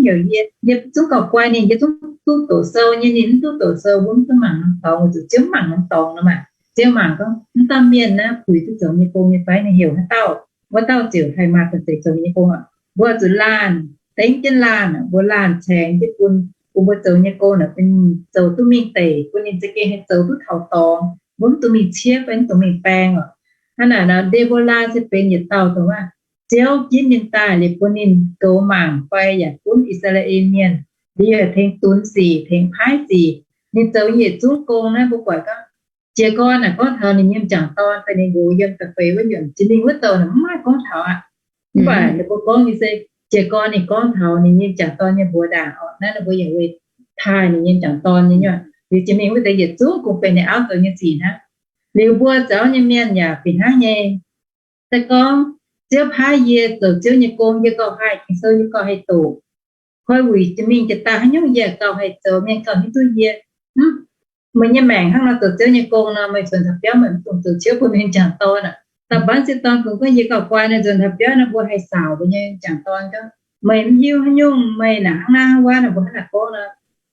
heuc yie, yie zungv gauh guai ninh, yie zungv duqv doqc sou nyei, ninh mv duqv doqc sou, mbuo mv duqv mangc norm dorngx, weic zuqc Ziouv mv mangc norm dorngx nor maah. Ziouv mangc gorngv mv dauh mienh naaiv puix duqv zoux nyei gong nyei fai, ninh heuc haaix dauh, wuov dauh ziouc haih maaih banh zeic zoux nyei gong oc. Mbuo zuqc laanh, dengv jienv laanh, mbuo laanh caengx jienv bun, bun mbuo zoux nyei gong naaic bun ninh zoux duqv mingh deic, bun ninh za'gengh haih zoux duqv taux dorngx. Mbuo mv dungx mingh ciev fai mv dungx mingh baeng oc. Hnangv naaic nor, Nde^mbo^laa se benx yietc dauh dongh waac Ziouv ginv ninh daaih liuz bun ninh goux mangc fai yaac gunv I^saa^laa^en Mienh, liuz yaac tengx dunx sic, tengx paaiv sic. Ninh zoux yietc zungv gong naaiv mbuo buatc gorngv, jiez gorn naaic gorngv taux ninh nyei m'jangc dorn fai ninh nqox yiem da'feix wuov nyuoqc, jiex mingh wuov douc naaic mv maaih gorngv taux aqv. Mv baac ninh mbuo gorngv nyei se, jiez gorn ninh gorngv taux ninh nyei m'jangc dorn nyei mbuox ndaangc oc. Naaiv ninh mbuo yaac weic taaih ninh nyei m'jangc dorn nyei nyuoqc. Liuz jiex mingh wuov deix yietc zungv kungx benx ninh auv zoux nyei sic hnangv. Liuz mbuo zoux auv nyei mienh yaac fih hnangv nyei. Se gorngv Ziouv paaiv yie zoux Ziouv nyei gong, yie gauh haih Ging-Sou, yie gauh haih doqc. Koi wuic jiex mingh jiex daaih haaix nyungc yie gauh haih zoux, mienh gauh hiuv duqv yie. Mv, meih nyei maengc hnangv nor zoux Ziouv nyei gong nor, meih nzuonx taux biauv meih mv dungx zoux Ziouv bun meih m'jangc dorn aqv. Da'faanh m'sieqv dorn kungx gorngv, yie gauh guai nor, nzuonx taux biauv nor mbuo haih saauc mbuo nyei m'jangc dorn gorngv, meih mv hiuv haaix nyungc, meih naaic hnangv naaiv hnangv wuov nor, mbuo hnangv naaic gorngv nor.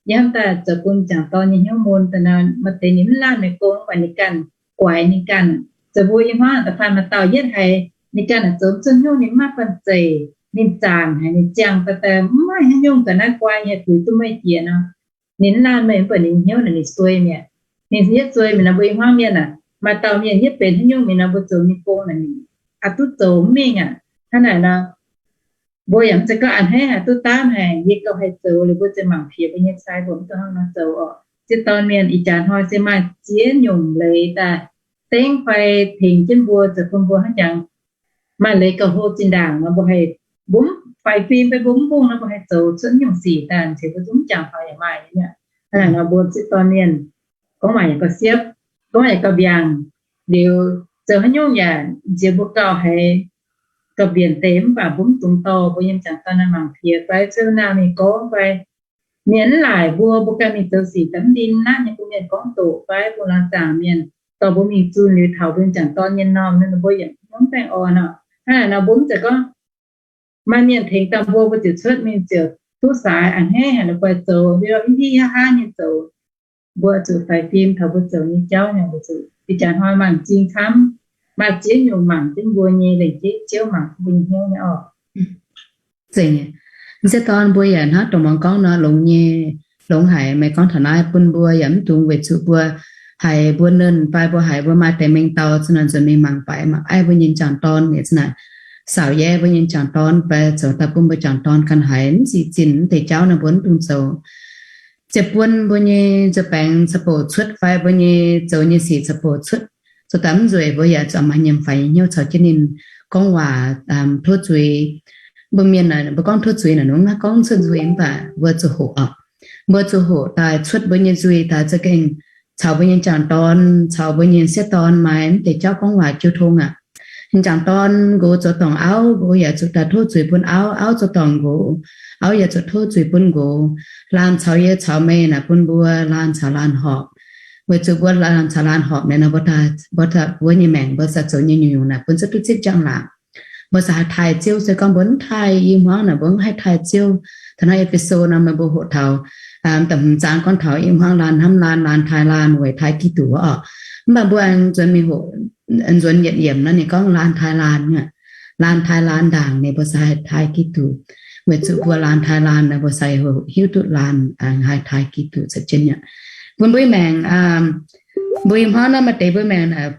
Yie hnamv daaih zoux bun m'jangc dorn nyei hnyouv mun daaih nor, maaih deix ninh mv laanh meih gong, mv baac ninh ganh guaix ninh ganh. Zoux mbuo i hmuangv da'faanh maaih dauh yietv haiz ninh ganh naaic zoux mv zuqc hnyouv, ninh mv maaih banh zeic, ninh zaanc haic, ninh ziangh daaih daaih mv maaih haaix nyungc ga'naaiv guai nyei, haih puix duqv meih jiex nor. Ninh mv laanh meih, mv baac ninh hnyouv naaic ninh suei mi'aqv. Ninh yietv zuei mingh nor, mbuo i hmuangv mienh aac, maaih dauh mienh yietv benx haaix nyungc mingh nor, mbuo zoux nyei gong naaic ninh aqc duqv zoux mv mingh aqv. Hnangv naaic nor, mbuo yaac mv zeiz gorngv a'hneiv haic duqv daamv haic, yie gauh haih zoux liuz mbuo ziouc mangc piex mbuo nyei sai mbuo mv duqv hnangv nor zoux orqc. Ziex dorn mienh ih jaax hnoi se maaih ziex nyungc leiz daaih dengv fai tengx jienv mbuo, zoux bun mbuo hnangv jangx maaih leiz gauh hlo zinh ndaangc nor, mbuo haih, mbuo mv faix fim fai mbuo mv bungx nor, mbuo haih zoux cuotv nyungc sic daaih, nziex mbuo zungv jangx faaux yaac maaih nyei aqv. Hnangv naaic nor mbuo ziex dorn mienh gorngv waac yaac gauh siepv, gorngv waac yaac gauh mbiaangc, liuz zoux haaix nyungc yaac nziex mbuo gauh haiz gauh mbienc deix, mv baac mbuo mv dungx dorh mbuo nyei m'jangc dorn naaiv mangc piex fai cuotv naamh mingh gorngv fai mienh mv laaic mbuo, mbuo ganh mingh zoux sic daaih mv ndin naaiv nyei, bun mienh gorngv doqc fai bun laangz zaangc mienh dorh mbuo mingh zunh liuz taux mbuo m'jangc dorn nyei m'normh, ninh mbuo yaac mv baengh orn orqc. Hnangv naaic nor mbuo mv zeiz gorngv maaih mienh tengx daaih mbuo, mbuo ziouc cuotv mingh ziouc duqv saaix a'hneiv haic, la'guaih zoux mbiauh hiuv hiuv haav haav nyei zoux. Mbuo zuqc faix fim taux mbuo zoux nyei jauv nyei, mbuo zuqc ih jaax hnoi mangc m'zing camv, maaih ziex nyungc mangc jienv mbuo nyei, lengc jeiv Ziouv mangc mbuo nyei hnyouv nyei orqc. Ziex dorn mbuo yaac hnangv dongh muangx gorngv nor, longx nyei, longx haic. Meih gorngv taux naaiv bun mbuo yaac mv dungx weic zuqc mbuo haiz mbuo nernh fai mbuo haiz mbuo maaih deix mengh dauh za'naaic nzuonx mingh mangc baaix mangc aiv mbuo nyei m'jangc dorn, za'naaic saauc yie mbuo nyei m'jangc dorn fai zoux daaih bun mbuo m'jangc dorn ganh haiz mv sic zinh mv deix jauv nor, mbuo mv dungx zoux. Ziouc buon mbuo nyei nzuih baengx caux bouc cuotv fai mbuo nyei zoux nyei sic caux bouc cuotv, zoux daaih mv nzueic, mbuo yaac zuqc maaih nyiemc faix nyei hnyouv caux jienv ninh gorngv waac tov zuiz. Mbuo mienh naaic mbuo gorngv tov zuiz naaic, nungx naaiv gorngv cuotv nzuih mv baac mbuo zuqc hoqc orqc. Mbuo zuqc hoqc daaih cuotv mbuo nyei nzuih daaih za'gengh caux mbuo nyei m'jangc dorn caux mbuo nyei sieqv dorn maaih mv deix jauv gorngv waac jiu tong aqv. M'jangc dorn nqox zoux dorngc auv, nqox yaac zuqc daaih tov zuiz bun auv, auv zoux dorngc nqox, auv yaac zuqc tov zuiz bun nqox. Laanh caux yie caux meih naaic bun mbuo laanh caux laanh horpc, weic zuqc mbuo laanh caux laanh horpc naaic nor, mbuo, mbuo nyei maengc mbuo sa zoux nyei nyungc-nyungc naaic bun zieqv duqv zipv njang-laangc. Mbuo sa haih taaih Ziouv, se gorngv mbuo mv taaih i hmuangv naaic mbuo mv haih taaih Ziouv. Taux naaiv Ebeso nor meih mbuo hoqc taux da'hmz zaang gorngv taux i hmuangv laanh hnamv laanh, laanh taaih laanh weic taaih Giduc orqc. Mv baac mbuo aengx nzuonx mingh hoqc, nzuonx yietc yiemc nor ninh gorngv laanh taaih laanh aqv. Laanh taaih laanh ndaangc ninh mbuo sa haih taaih Giduc. Weic zuqc mbuo laanh taaih laanh nor mbuo sa hiuv duqv laanh haih taaih Giduc za'jienv aqv. Bun mbuo maengc, mbuo i hmuangv naaiv maaih deix mbuo maengc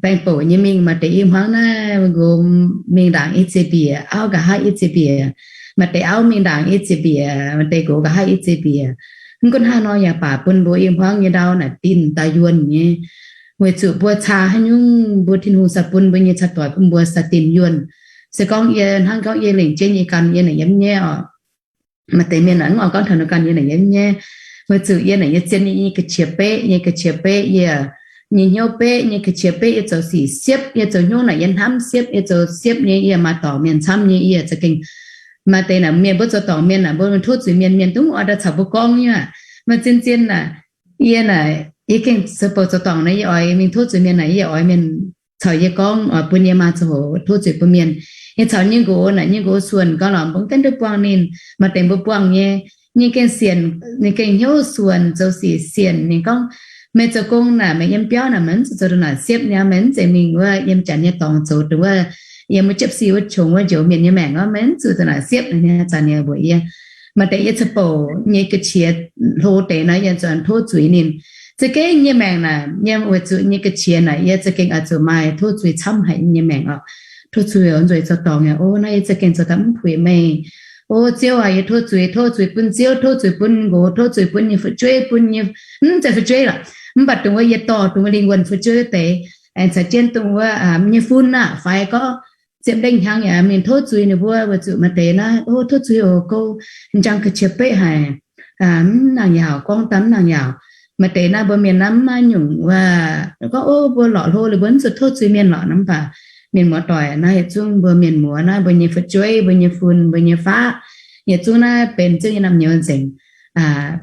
baengh bouc nyei mingh, maaih deix i hmuangv naaiv nqox mingh ndaangc i ziex mbiec, auv nqa'haav i ziex mbiec, maaih deix auv mingh ndaangc i ziex mbiec, maaih deix nqox nqa'haav i ziex mbiec. Mv gunv hnangv nor yaac baac bun mbuo i hmuangv nyei ndau naaic dinh daaih yuonh nyei. Weic zuqc mbuo caa haaix nyungc mbuo Tin-Hungh sa bun mbuo nyei caa doic bun mbuo sa dinh yuonh. Se gorngv yie hnangv gorngv yie lengc jeiv nyei ganh yie naaic yiem nyei orqc. Maaih deix mienh naaic mv oix gorngv taux ninh ganh yie naaic yiem nyei. Weic zuqc yie naaic yie zien nyei, yie ga'qiex beqv, yie ga'qiex beqv, yie nyei hnyouv beqv, yie ga'qiex beqv, yie zoux sic siepv, yie zoux hnyouv naaic yie hnamv siepv, yie zoux siepv nyei, yie maaih dorngc mienh camv nyei, yie za'gengh maaih deix naaic mienh mbuo zoux dorngc mienh naaic mbuo mingh tov zuiz mienh, mienh dungx oix daaih caux mbuo gorngv nyei aqv. Maaih zien-zien naaic yie naaic yie gengh zoux bouc zoux dorngc naaic yie oix mingh tov zuiz mienh naaic yie oix mienh caux yie gorngv, oix bun yie maa zoux hoc tov zuiz bun mienh. Yie caux nyei nqox naaic nyei nqox suonc gau lorqc, mbuo gengh duqv buangh ninh. Maaih deix mbuo buangh nyei, ninh gengh sienc, ninh gengh hnyouv suonc, zoux sic sienc. Ninh gorngv, meih zoux gong naaic meih yiem biauv naaic meih mv zuqc zoux dongh naaic siepv nyei, meih mv zeiz mingh wuov yiem janx nyei dorngx zoux dongh wuov yiem wuov jiepv si wuov qongx wuov njoux mienh nyei maengc orqc, meih mv zuqc dongh naaic siepv nyei, zanc nyei mbuox yie. Maaih deix yie zoux bouc nyei ga'qiex hlo deix nor yie zuqc tov zuiz ninh. Za'gengh nyei maengc naaic yiem weic zuqc nyei ga'qiex naaic yie za'gengh oix zuqc maaih tov zuiz camv haic nyei maengc orqc. Tov zuiz oc, nzueic zoux dorngc aqv. O naaiv yie za'gengh zoux daaih mv puix meih. O Ziouv aac, yie tov zuiz, tov zuiz bun Ziouv, tov zuiz bun nqox, tov zuiz bun nyei fu'jueiv, bun nyei, mv zeiz fu'jueiv lorqc, mv baac dongh wuov yie dorh dongh wuov lingh wuonh fu'jueiv wuov deix, aengx caux jienv dongh wuov nyei fun aqv, faix gorngv ziepc lengh hnyangx yaac mingh tov zuiz ninh mbuo weic zuqc maaih deix naaiv, o tov zuiz oc, go njang ga'qiex beqv haic, mv nangc yaauc, gorngv daaih mv nangc yaauc. Maaih deix naaiv mbuo mienh naaiv mv maaih nyungc wuov gorngv, o mbuo lorqc hlo liuz mbuo mv zuqc tov zuiz mienh lorqc nor, mv baac mienh muoz-doic naaiv yietc zungv mbuo mienh muoz naaiv mbuo nyei fu'jueiv, mbuo nyei fun, mbuo nyei faqv, yietc zungv naaiv benx Ziouv nyei naamh nyouz nzengc,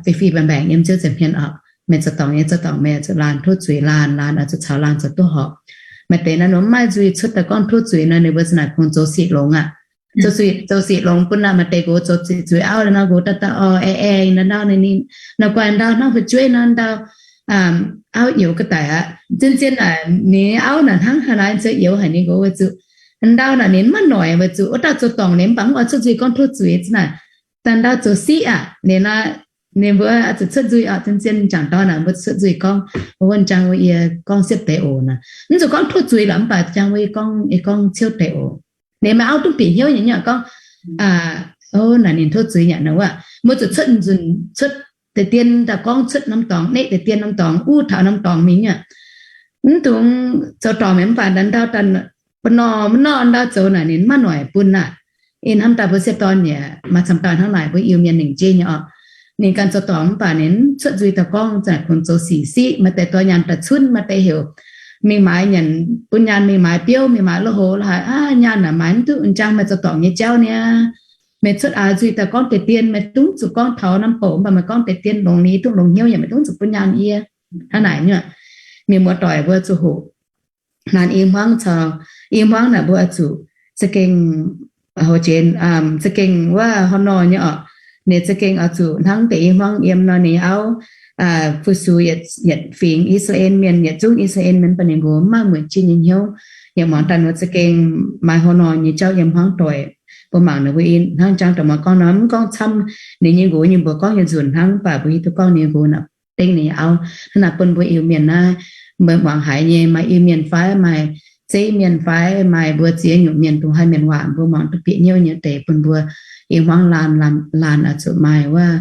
fih fih mbaengx mbaengx yiem Ziouv nza'hmien orqc. Meih zoux dorngc, yie zoux dorngc, meih zuqc laanh tov zuiz laanh, laanh oix zuqc caux laanh zoux duqv horpc. Maaih deix naaiv nor mv maaih nzuih cuotv daaih gorngv tov zuiz nor ninh mbuo za'naaic kungx zoux sic longx aqv. Zoux sic, zoux sic longx bun naaic maaih deix nqox zoux sic zuiz auv nor, nqox daaih daaih orv aengx aengx nor, ndau ninh, ninh nor guaih ndau hnangv fu'jueiv nor ndau auv youz ga'daic aqv. Zien-zien naaic ninh auv naaic hnangv haaix nor zoux youz haic ninh nqox weic zuqc ndau naaic ninh maiv noic weic zuqc wuov dauh zoux dorngc ninh mv baac mv oix cuotv nzuih gorngv tov zuiz za'naaic. Daaih ndau zoux siqv aqv, ninh naaiv Ninh mbuo oix zuqc cuotv nzuih oc, zien-zien jangc dorn naaic mbuo zuqc cuotv nzuih gorngv, wuov jang wuov yie gorngv siepv deix oc naaic. Mv zuqc gorngv tov zuiz lorqc, mv baac jang wuov yie gorngv, yie gorngv ciouv deix oc. Ninh maaih auv duqv bieqc hnyouv nyei nyei gorngv, o, naaic ninh tov zuiz nyei nor wuov, mbuo zuqc cuotv nzunc, cuotv deix dien daaih gorngv cuotv norm dorngx, neqv deix dien norm dorngx, uv taux norm dorngx mingh nyei. Mv dungx zoux dorngc mienh mv baac ndau daaih, mv nor mv nor ndau zoux naaic ninh maiv noic bun naaic. Ih hnamv daaih mbuo siepv dorn yaac maaih camv dauh hnangv naaic, mbuo Iu-Mienh lengc jeiv nyei oc. Ninh ganh zoux dorngc mv baac ninh cuotv nzuih daaih gorngv zanc kungx zoux sic siqv, maaih deix dorh nyaanh daaih cunv, maaih deix heuc mingh maaiz nyanc, bun nyaanh mingh maaiz biouv, mingh maaiz lo hoc la'haaix, aav, nyaanh naaic maaiz mv duqv, njang meih zoux dorngc nyei jauv niaa. Meih cuotv aax nzuih daaih gorngv deix dien, meih dungv zuqc gorngv taux norm bouc, mv baac meih gorngv deix dien longx, ninh duqv longx hnyouv yaac meih dungv zuqc bun nyaanh yie. Hnangv naaic nyei, mienh muoz doic mbuo zuqc hoqc naanc i hmuangv caux i hmuangv naaic mbuo oix zuqc za'gengh, za'gengh wuov hor nor nyei oc. Ninh za'gengh oix zuqc hnangv deix i hmuangv yiem nor ninh auv fu-sux yietc fingx I^saa^laa^en Mienh, yietc zungv I^saa^laa^en Mienh bun ninh mbuo mv maaih mueic jiex nyei hnyouv. Yaac muangx daaih mbuo za'gengh maaih hor nor nyei jauv yiem hmuangv doic. Mbuo mangc ninh mbuo hnangv jang da'muoz gorngv nor, mv gorngv camv ninh nyei nqox nyei mbuox gorngv nyei nzunc hnangv, mv baac mbuo hiuv duqv gorngv ninh nyei nqox naaic dengv ninh nyei auv. Hnangv naaic bun mbuo Iu-Mienh naaiv, mbuo muangx haiz nyei maaih Iu-Mienh fai maaih zeiv mienh fai maaih mbuo ziex nyungc mienh dongh haih mienh waac mbuo muangx duqv bieqc hnyouv nyei deix bun mbuo i hmuangv laanh, laanh oix zuqc maaih wuov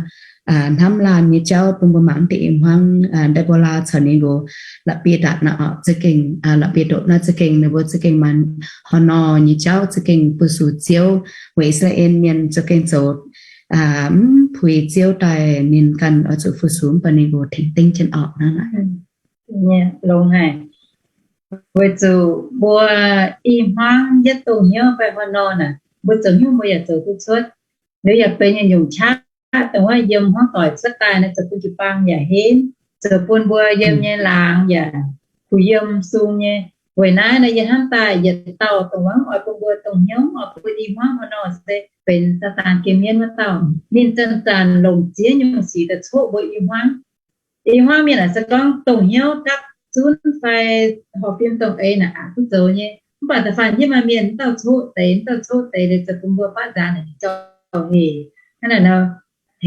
hnamv laanh nyei jauv bun mbuo mangc deix i hmuangv Ndeqc^mbo^laa caux ninh nqox La'bieiv^ndatc naaic oc, za'gengh La'bieiv^ndoqc naaiv za'gengh ninh mbuo za'gengh maaih hor nor nyei jauv za'gengh fu-sux Ziouv, weic I^saa^laa^en Mienh za'gengh zoux mv puix Ziouv daaih ninh ganh oix zuqc fu-sux mv baac ninh nqox tengx dengv jienv orqc hnangv naaic. Longx haic. Weic zuqc mbuo i hmuangv yietv dongh hnyouv fai hor nor naaic, mbuo zoux hnyouv mbuo yaac zoux duqv cuotv. Liuz yaac benx nyungc-nyungc qaqv dongh wuov yiem hmuangv doic cuotv daaih naaic zoux bun jiu-baang yaac henv, zoux bun mbuo yiem nyei laangz yaac kuh yiem sung nyei. Weic naaiv nor yie hnamv daaih yietc dauh dongh wuov oix bun mbuo dongh hnyouv, oix bun i hmuangv hor nor se benx Saadaan gem mienv wuov dauh. Ninh zanc-zanc longc ziex nyungc sic daaih coqv mbuo i hmuangv. I hmuangv mienh aah, se gorngv dongh hnyouv gapv zunv fai horpc fim dongh eix naaic aqc duqv zoux nyei. Mv baac da'faanh yie maaih mienh mv dauh coqv deix, mv dauh coqv deix liuz zoux bun mbuo baqv nzaanx naaic ninh zauh hec. Hnangv naaic nor,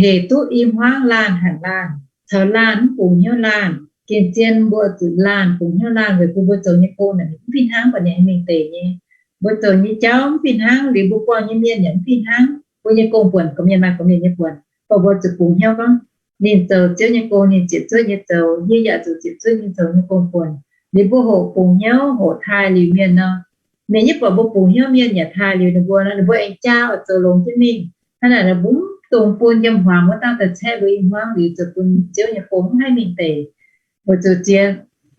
hec duqv i hmuangv laanh hanc laanh, caux laanh mv bungx hnyouv laanh. Gengh zien mbuo zuqc laanh bungx hnyouv laanh weic bun mbuo zoux nyei gong naaic mv fih hnangv baac ninh mingh deix nyei. Mbuo zoux nyei jauv mv fih hnangv liuz mbuo buangh nyei mienh yaac mv fih hnangv. Mbuo nyei gong buonc, gorqv-mienh maaih gorqv-mienh nyei buonc. Mv baac mbuo zuqc bungx hnyouv gorngv ninh zoux Ziouv nyei gong, ninh ziepc zuoqv nyei zoux, yie yaac zuqc ziepc zuoqv nyei zoux nyei gong buonc. Liuz mbuo hoqc bungx hnyouv hoqc taaih liuz mienh nor, mienh yaac buatc mbuo bungx hnyouv, mienh yaac taaih liuz ninh mbuo nor, ninh mbuo aengx jaa oix zoux longx jienv mingh. Hnangv naaic nor mbuo mv dungx bun yiem hmuangx wuov dauh daaih caeqv mbuo i hmuangv liuz zoux bun Ziouv nyei gong mv haih mingh deix. Weic zuqc ziex,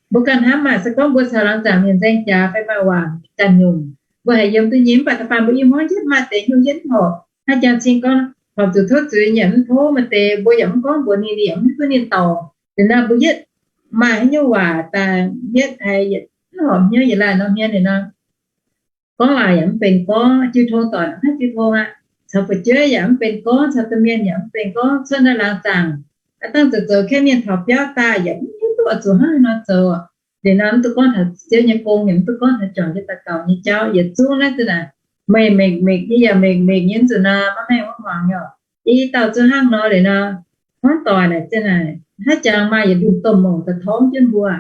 mbuo ganh hnamv maah, se gorngv mbuo caux laangz zaangc mienh nzaeng jaax fai maaih waac ganh nyungc, mbuo haiz yiem duqv nyei. Mv baac da'faanh mbuo i hmuangv yietv maaih deix hnyouv yietv mv horpc, hnangv jang cing gorngv horpc zuqc tov zuiz yaac mv tov, maaih deix mbuo yaac mv gorngv mbuox ninh, ninh yaac mv hiuv duqv ninh dorngc. Liuz nor mbuo yietv maaih haaix nyungc waac daaih yietv haiz yietc mv horpc hnyouv yietc laanh norm hmien liuz nor, gorngv waac yaac mv benx gorngv, jiu tong doic mv haih jiu tong aqv, caux fu'jueiv yaac mv benx gorngv, caux domh mienh yaac mv benx gorngv, cuotv naaiv laangz zaangc aav dangh zoux zoux kaeqv mienh taux biauv daaih yaac mv hiuv duqv oix zuqc hnangv haaix nor zoux. Liuz nor mv duqv gorngv taux Ziouv nyei gong, yaac mv duqv gorngv taux juangc jienv daux gaux nyei jauv, yietc zungv naaiv zinh naaic meih mengh mengh, yie yaac mengh mengh nyei, mv zuqc nor maiv maengh maiv hmuangx nyei. I dauh zuqc hnangv nor liuz nor, hmuangv doic naaic zinh naaic hnangv jangx maaih yietc ndunh domh mouc daaih torngv jienv mbuo.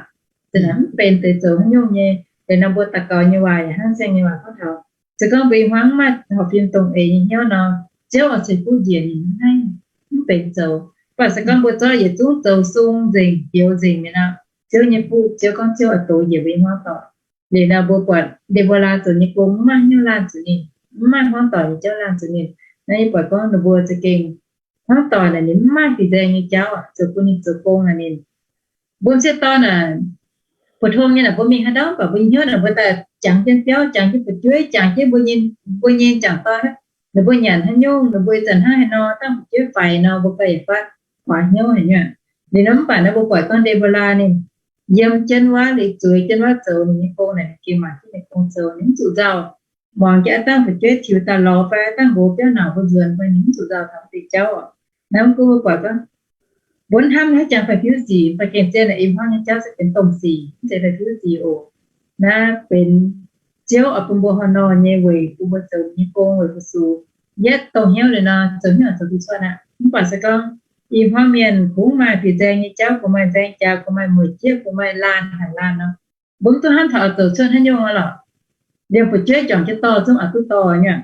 Zinh naaic mv benx deix zoux haaix nyungc nyei. Liuz nor mbuo daux gaux nyei waac yaac hnangv saeng nyei waac gorngv taux, se gorngv mbuo i hmuangv mv maaih horpc fim dongh eix nyei hnyouv nor, Ziouv oix ceix fuqv njiec ninh mv haih, mv benx zoux. Mv baac se gorngv mbuo zorqv yietc zungv zoux sung nzengc, bioux nzengc mi'aqv nor, Ziouv nyei fuqv, Ziouv gorngv Ziouv oix dox njiec mbuo i hmuangv doic. Liuz nor mbuo buatc Ndeqc^mbo^laa zoux nyei gong mv maaih hnyouv laanh zuqc ninh, mv maaih hmuangv doic nyei jauv laanh zuqc ninh. Naaiv yie buatc gorngv ninh mbuo za'gengh hmuangv doic naaic ninh mv maaih fih nzaeng nyei jauv zoux bun ninh zoux gong naaic ninh, mbuo m'sieqv dorn naaic, mbuo tong nyei naaic mbuo mingh haaix ndau mv baac mbuo hnyouv naaic mbuo daaih jangx jienv biauv, jangx jienv fu'jueiv, jangx jienv mbuo nyei, mbuo nyei jangc dorn, ninh mbuo nyanc haaix nyungc, ninh mbuo ih zanc hnangv haaix nor, dangh fu'jueiv faix nor mbuo gauh yietc fatv kuaaiv hnyouv haic nyei. Liuz nor mv baac naaiv mbuo buatc gorngv Ndeqc^mbo^laa ninh yiem jienv wuov liuz zueiz jienv wuov zoux ninh nyei gong naaic, ninh gengh mangc jienv ninh gong zoux, ninh mv zuqc nzauh. Muangx jienv aav dangh fu'jueiv tiux daaih lorz fai aav dangh nqox biauv nauc mbuo nzuonx fai ninh mv zuqc nzauh taux mv deix jauv oc. Naaiv mv gunv mbuo buatc gorngv mbuo hnamv haaix jangx faix-fiuv sic, fai gengh zien naaic i hmuangv nyei jauv se benx domh sic, mv zeiz faix-fiuv sic oc. Naaiv benx Ziouv oix bun mbuo haaix nor nyei weic bun mbuo zoux nyei gong weic fu-sux. Yietv dongh hnyouv liuz nor, zoux hnyouv zoux duqv cuotv aqv. Mv baac se gorngv I hmuangv mienh kungx maaih bieqc nzaeng nyei jauv, kungx maaih nzaeng jaax, kungx maaih mueic jieqv, kungx maaih laanh haic laanh nor, mbuo mv duqv hnamv taux oix zoux cuotv haaix nyungc aqv lorqc. Liemh fu'jueiv juangc jienv dorh zungv oix duqv dorh nyei aqv.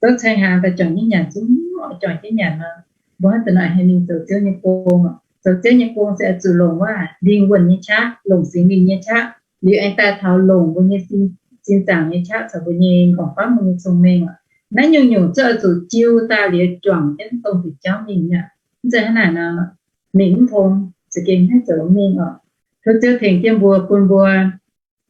Zouv ceng hnaangx daaih juangc jienv nyanc zungv oix juangc jienv nyanc nor, mbuo hnamv daaih naaic haaix mingh zoux Ziouv nyei gong. Zoux Ziouv nyei gong se oix zuqc longc wuov lingh wuonh nyei qaqv, longc Singx Lingh nyei qaqv, liuz aengx daaih taux longc mbuo nyei sin zaangc nyei qaqv caux mbuo nyei nqorngv famv, mbuo nyei cong-mengh oc. Naaiv nyungc-nyungc zungv oix zuqc jiu daaih liuz juangc jienv dongh diuc jauv mingh aqv. Mv zeiz hnangv naaic nor, mingh mv tong, za'gengh maiv zoux mingh oc. Tov Ziouv tengx jienv mbuo, bun mbuo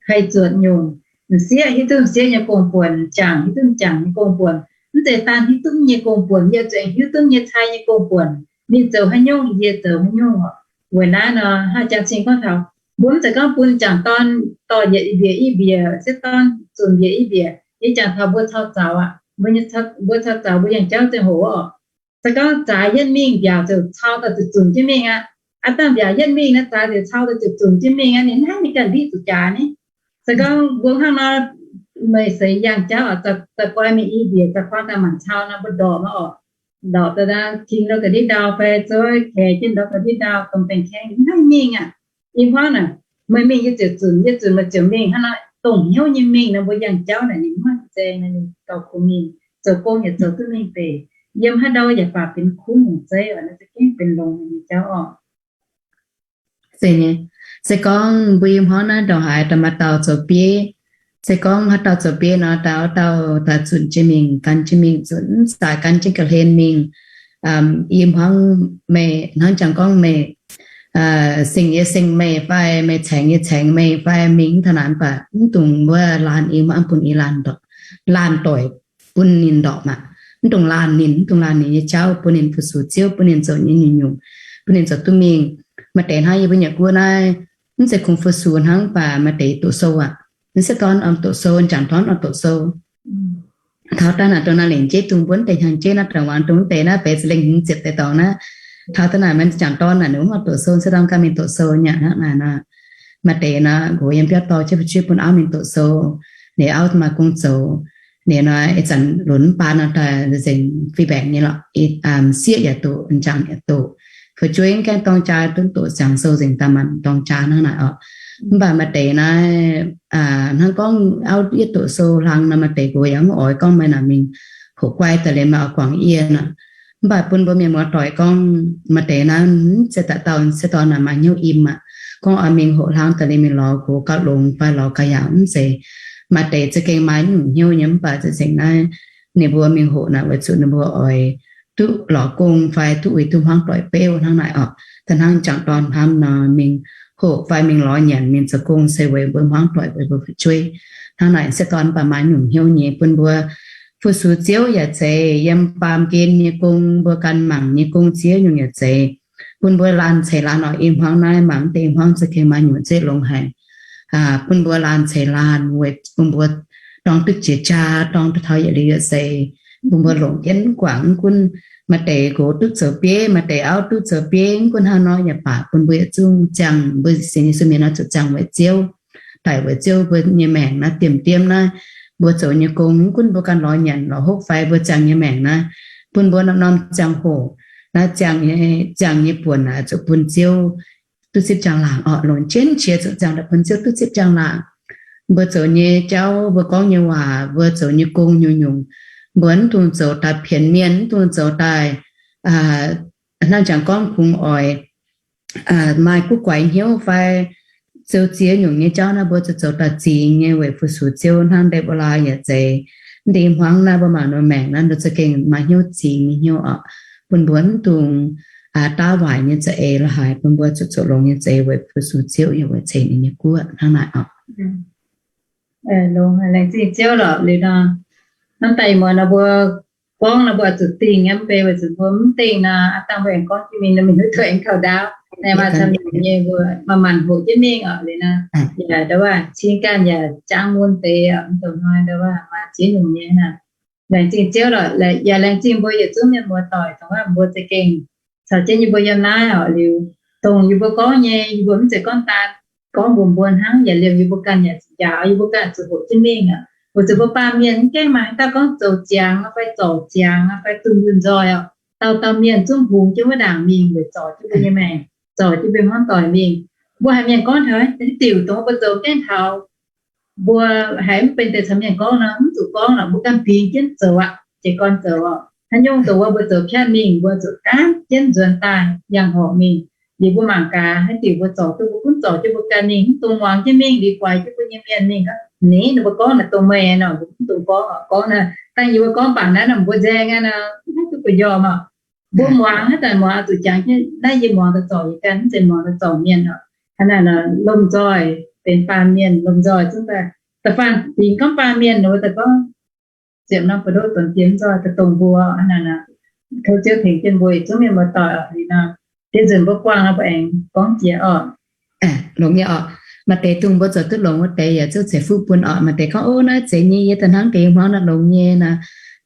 haih zuotc nyungc, m'sieqv hiuv duqv m'sieqv nyei gong-buonc, m'jangc hiuv duqv m'jangc nyei gong-buonc. Mv zeiz daan hiuv duqv nyei gong-buonc, yie zuqc hiuv duqv nyei cai nyei gong-buonc. Ninh zoux haaix nyungc, yie zoux haaix nyungc oc. Weic naaiv nor, hnangv jang cing gorngv taux, mbuo mv zeiz gorngv bun m'jangc dorn dorh yietc mbiec i mbiec, m'sieqv dorn zunc mbiec i mbiec, yie jangx taux mbuo cau zaux aqv. Mbuo nyei, mbuo cau zaux mbuo yangh jauv ziangh hoc oc, se gorngv zaaix yietv mingh mbiaauc ziouc cau daaih ziouc zunc jienv mingh aqv. Aav dangh mbiaauc yietv mingh naaiv, zaaix ziouc cau daaih ziouc zunc jienv mingh aqv. Ninh naaiv ninh ganh liqv zuqc jaax ni. Se gorngv mbuo hnangv nor, meih seix yangh jauv oc, za'gengh mingh i mbiec za'gengh daaih mangc cau nor, mbuo ndorqc maiv oc. Ndorqc daaih ting ndau ga'ndiev ndau fai zuov kaex jienv ndau ga'ndiev ndau, domh baengh kaeng naaiv mingh aqv. I hmuangv naaic, meih mingh yie ziouc zunc, yie zunc meih ziouc mingh. Hnangv naaiv dongh hnyouv nyei mingh nor, mbuo yangh jauv naaic ninh mv maaih nzaeng, ninh gauh kungx mingh, zoux gong yaac zoux duqv mingh deix. Yiem haaix ndau yaac baac benx kuv nyungc zeiv oc, naaiv za'gengh benx longx nyei jauv oc. Se gorngv mbuo i hmuangv naaiv ndongc haaix daaih maaih dauh zoux bieiv, se gorngv haaix dauh zoux bieiv nor, dauh dauh daaih zunc jienv mingh, gan jienv mingh zunc, mv zaaix gan jienv ga'hlen mingh. I hmuangv meih hnangv jangx gorngv meih seng yie seng meih fai meih caengx yie caengx meih fai mingh mv taux naaic, mv baac mv dungx wuov laanh i hmuangv bun i laanh, laanh doic bun ninh ndorqc maah. Mv dungx laanh ninh, mv dungx laanh ninh nyei jauv, bun ninh fu-sux Ziouv, bun ninh zoux nyei nyungc-nyungc, bun ninh zoux duqv mingh. Maaih deix hnangv yie mbuo nyei guoqv naaiv, mv zeiz kungx fu-sux hnangv, mv baac maaih deix doqc sou aqv. M'sieqv dorn oix doqc sou, m'jangc dorn oix doqc sou. Taux daaih naaic dongh naaiv lengc jeiv dungx mbuo mv deix hnyangx-jeiv naaiv, dongh wangc dongh mv deix naaiv, beiz za'lengh hnyangx ziepc deix dorngx naaiv. Taux daaih naaic maaih m'jangc dorn naaic ninh mv oix doqc sou, m'sieqv dorn ganh mingh doqc sou nyei hnangv naaic nor. Maaih deix nor, nqox yiem biauv dorh jienv fu'jueiv bun auv mingh doqc sou, ninh auv maaih gong zoux. Ninh nor ih zanc lunx mv baac nor daaih nzengc fih mbaengx nyei lorqc. M'sieqv yaac doqc, m'jangc yaac doqc. Fu'jueiv mv gaengh dorng jaa, duqv doqc ziangx sou nzengc daaih maanc dorng jaa hnangv naaic oc. Mv baac maaih deix naaiv, hnangv gorngv auv yietv doqc sou hlang nor, maaih deix nqox yaac mv oix gorngv meih naaic mingh hoqc guai daaih liuz meih oix guangc yie nor. Mv baac bun mbuo mienh muoz-doic gorngv maaih deix naaiv mv zeiz dauh dauh m'sieqv dorn naaic maaih hnyouv im aqv. Gorngv oix mingh hoqc hlang daaih liuz mingh lorz nqox gauh longx fai lorz gauh yaauc mv zeiz. Maaih deix za'gengh maaih nyungc hnyouv nyei, mv baac za'gengh naaiv ninh mbuo mingh hoqc naaic weic zuqc ninh mbuo oix duqv lorz gong fai duqv uix duqv hmuangv doic beuv hnangv naaic oc. Da'hnangv m'jangc dorn hnamv nor, mingh hoqc fai mingh lorz nyanc mingh zoux gong se weic mbuo hmuangv doic, weic mbuo fu'jueiv. Hnangv naaic m'sieqv dorn mv baac maaih nyungc hnyouv nyei, bun mbuo fu-sux Ziouv yaac zeiz, yiem baamh gen nyei gong, mbuo gan mangc nyei gong ziex nyungc yaac zeiz. Bun mbuo laanh ceix laanh oc. I hmuangv naaiv mangc deix, i hmuangv za'gengh maaih nyungc zeiv longx haic. Bun mbuo laanh ceix laanh weic bun mbuo dorng duqv jiex jaa, dorng duqv taux yietc liuz yietc seix, bun mbuo longc jienv guangc. Mv gunv maaih deix nqox duqv zoux bieiv, maaih deix auv duqv zoux bieiv, mv gunv hnangv nor yaac baac, bun mbuo yietc zungv ziangh, mbuo sienx Yesu mienh nor zuqc ziangh weic Ziouv, daic weic Ziouv. Mbuo nyei maengc naaiv diemv-diemv naaiv, mbuo zoux nyei gong, mv gunv mbuo ganh lorz nyanc lorz hopv fai mbuo ziangh nyei maengc naaiv, bun mbuo norm-norm ziangh hoc naaiv ziangh nyei buonc naaic zuqc bun Ziouv duqv zipv ziangh laangc oc. Longc jienv qiex zuqc ziangh daaih bun Ziouv duqv zipv ziangh laangc. Mbuo zoux nyei jauv, mbuo gorngv nyei waac, mbuo zoux nyei gong nyungc-nyungc, mbuo mv dungx zoux daaih pienx mienh, mv dungx zoux daaih hnangv jangx gorngv kungx oix maaih guv guaix hnyouv fai zoux ziex nyungc nyei jauv naaiv, mbuo zuqc zoux daaih zingx nyei weic fu-sux Ziouv. Hnangv ndeic mbuo laaix yaac zeiz, ndeic hmuangv naaiv mbuo mangc ninh maengc naaiv, ninh za'gengh maaih hnyouv zingx nyei hnyouv oc, bun mbuo mv dungx daav waaic nyei za'eix la'haaix, bun mbuo zuqc zoux longx nyei za'eix weic fu-sux Ziouv yaac weic ceix ninh nyei guoqv hnangv naaic oc. Longx, laengz zingh Ziouv lorqc. Liuz nor, hnamv daaih ih muonz nor mbuo gorngv nor mbuo oix zuqc dingh nyei, mv baac weic zuqc mbuo mv dingh nor, aav dangh mbuo aengx gorngv jienv mingh nor, mingh huv duqv aengx kouv ndaauv. Naaiv maaih camv nyungc nyei mbuo maaih maanc hoqc jienv mingh oc. Liuz nor, ndau wuov cing ganh yaac jangv mun deix oc, mv dongh hnoi ndau wuov maaih ziex nyungc nyei naaic. Laengz zingh Ziouv lorqc, yaac laengz zingh mbuo yietc zungv mienh muoz-doic, dongh wuov mbuo za'gengh caux jienv yie mbuo yiem naaiv oc. Liuz dongh yie mbuo gorngv nyei, yie mbuo mv zeiz gorngv daan gorngv mbuox mbuo hnangv, yaac liemh yie mbuo ganh yaac njaaux, yie mbuo ganh zuqc hoqc jienv mingh aqv. Weic zuqc mbuo baamh mienh mv gaengh maaih haaix dauh gorngv zoux ziangx fai zorc ziangx fai dunh yunh nzoih oc. dauh dauh mienh zungv hungx jienv wuov ndaangc mingh weic zorc jienv mbuo nyei maengc, zorc jienv mbuo hmuangv doic mingh. Mbuo haiz mienh gorngv taux haaix diuc dongh mbuo zoux jienv taux, mbuo haiz mv benx deix caux mienh gorngv nor, mv zuqc gorngv lorqc, mbuo ganh bingx jienv zoux aqv, jiez gorn zoux oc. Haaix nyungc dongh wuov mbuo zoux piatv mingh, mbuo zuqc gaanv jienv nzuonx daaih yangh horpc mingh. Liuz mbuo mangc gaax haaix diuc mbuo zorc duqv, mbuo gunv zorc jienv mbuo ganh mingh, mv dungx muangx jienv mingh, liuz guaix jienv mbuo nyei mienh mingh. Ninh, ninh mbuo gorngv naaic dongh meih nor, mbuo mv dungx gorngv oc. Gorngv naaic, dangh yie mbuo gorngv baac naaiv nor mbuo nzaeng aqv nor, mv haih duqv gu'nyuoz oc. Mbuo muangx haaix zanc muangx oix zuqc jangx jienv naaiv yie muangx daaih zorc yie ganh, mv zeiz muangx daaih zorc mienh oc. Hnangv naaic nor lomh nzoih benx baamh mienh, lomh nzoih zungv daaih, da'faanh bingx gorngv baamh mienh nor, daaih gorngv ziepc norm buoz-ndoqv donx jiex mv nzoih daaih dongh mbuo. Hnangv naaic nor, tov Ziouv tengx jienv mbuo yietc zungv mienh muoz-doic oc. Liuz nor, deix nzunc mbuo buangh nor, mbuo aengx gorngv jiex oc. Longx nyei oc. Maaih deix dongh mbuo zoux duqv longx wuov deix yaac Ziouv ceix fuqv bun oc. Maaih deix gorngv, ov, naaiv zeiz nyei, yie daaih hnangv deix hmuangv naaiv longx nyei nor,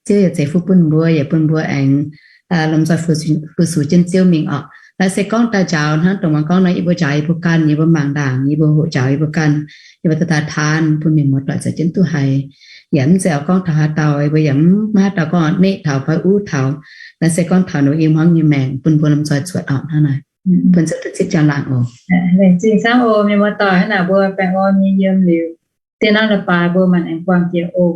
Ziouv yaac ceix fuqv bun mbuo, yaac bun mbuo aengx lomh nzoih fu-sux jienv Ziouv mingh oc. Naaiv se gorngv daaih njaaux hnangv dongh muangx gorngv nor, yie mbuo njaaux yie mbuo ganh, yie mbuo mangc ndaangc, yie mbuo hoqc njaaux yie mbuo ganh, yie mbuo daaih daaih taan bun mienh muoz-doic zoux jienv duqv haiz. Yaac mv zeiz oix gorngv taux haaix dauh, yie mbuo yaac mv maaih haaix dauh gorngv neqv taux fai uv taux. Naaiv se gorngv taux ninh mbuo i hmuangv nyei maengc bun mbuo lomh nzoih cuotv oc. Hnangv naaic, bun Ziouv duqv zipv njang-laangc oc. Laengz zingh camv oc mienh muoz-doic. Hnangv naaic mbuo baengh orn nyei yiem liuz, diev hnangv la'baaix mbuo maanc aengx buangh jiex oc.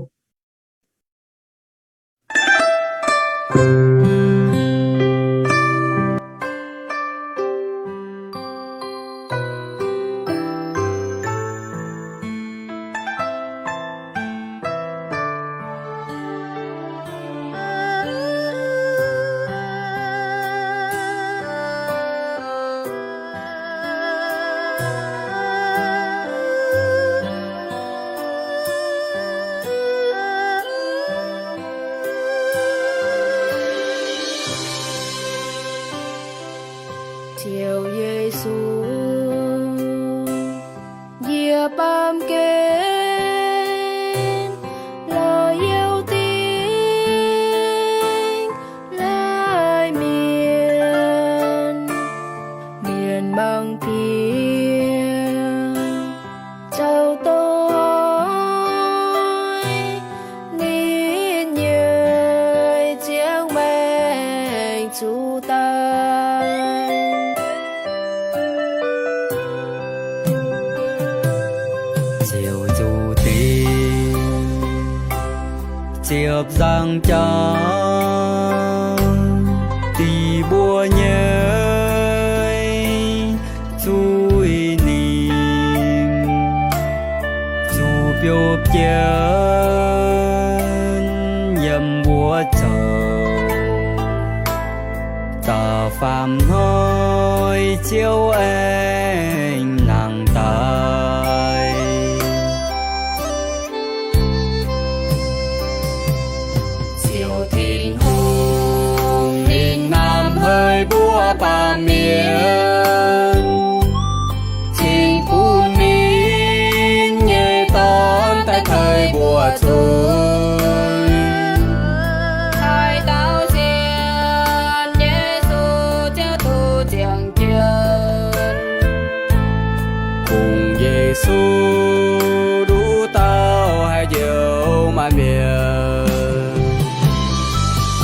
Ziouv Yesu, yie baamh gen lorz Iu-Mienh, mienh mangc piex zaux doic, ninh nyei ziangh maengc zuqc daaih. Ziouv zuqc dingc ziepc nzaangc jauv, dingc mbuo nyei zuiz-ningc, zuqc biouv jienv yiem wuov zoux. Da'faanh hnoi Ziouv aengx nangc daaih. Ziouv Tin-Hungh ninh hnamv haic mbuo baamh mienh, cingx bun ninh nyei Dorn daaih tei mbuo zuiz. Haaix dauh sienx Yesu ziouc duqv ziangh jienv. Kungx Yesu nduqc dauh haih njoux maanc mienh.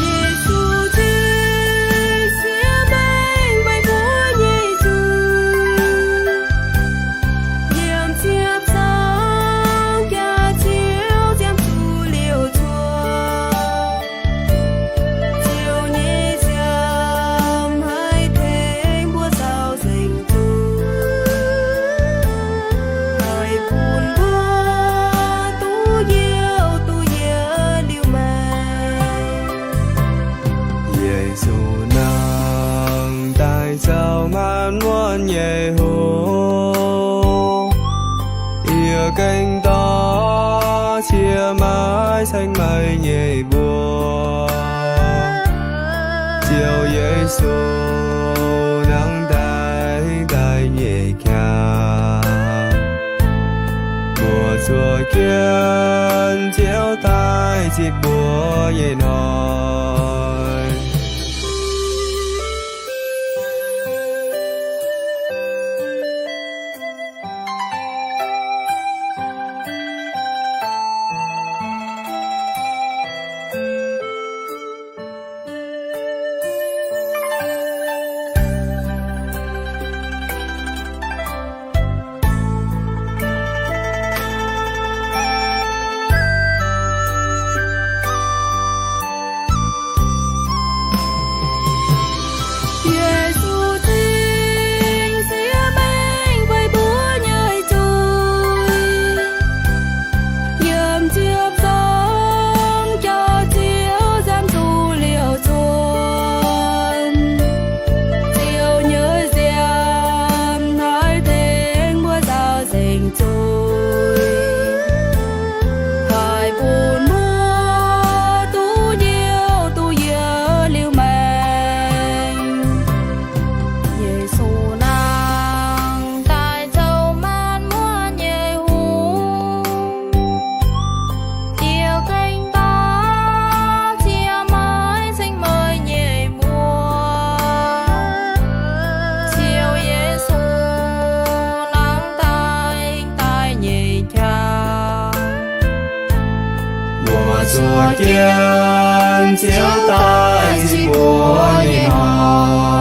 Yesu ziouc siev maengc meih mbuo nyei zuiz. Yiem ziepc nzaangc jaax Ziouv ziangh zuqc liouc zuoqv. Ziouv nyei siemv haih tengx mbuo zaux nzengc zuqc, haih bun mbuo duqv youh duqv yietc liuz maengc. Yesu nangh daaih zaux maanc muotv nyei hoc, yie gengh dorh cie maaiv saeng maaiv nyei mbuox. Ziouv Yesu nangh daaih daaih nyei qaqv, mbuo zuov jienv Ziouv daaih zipv mbuo nyei hnoi. buoz zuoqc jienv Ziouv daaih cing mbuo nyei hnoi.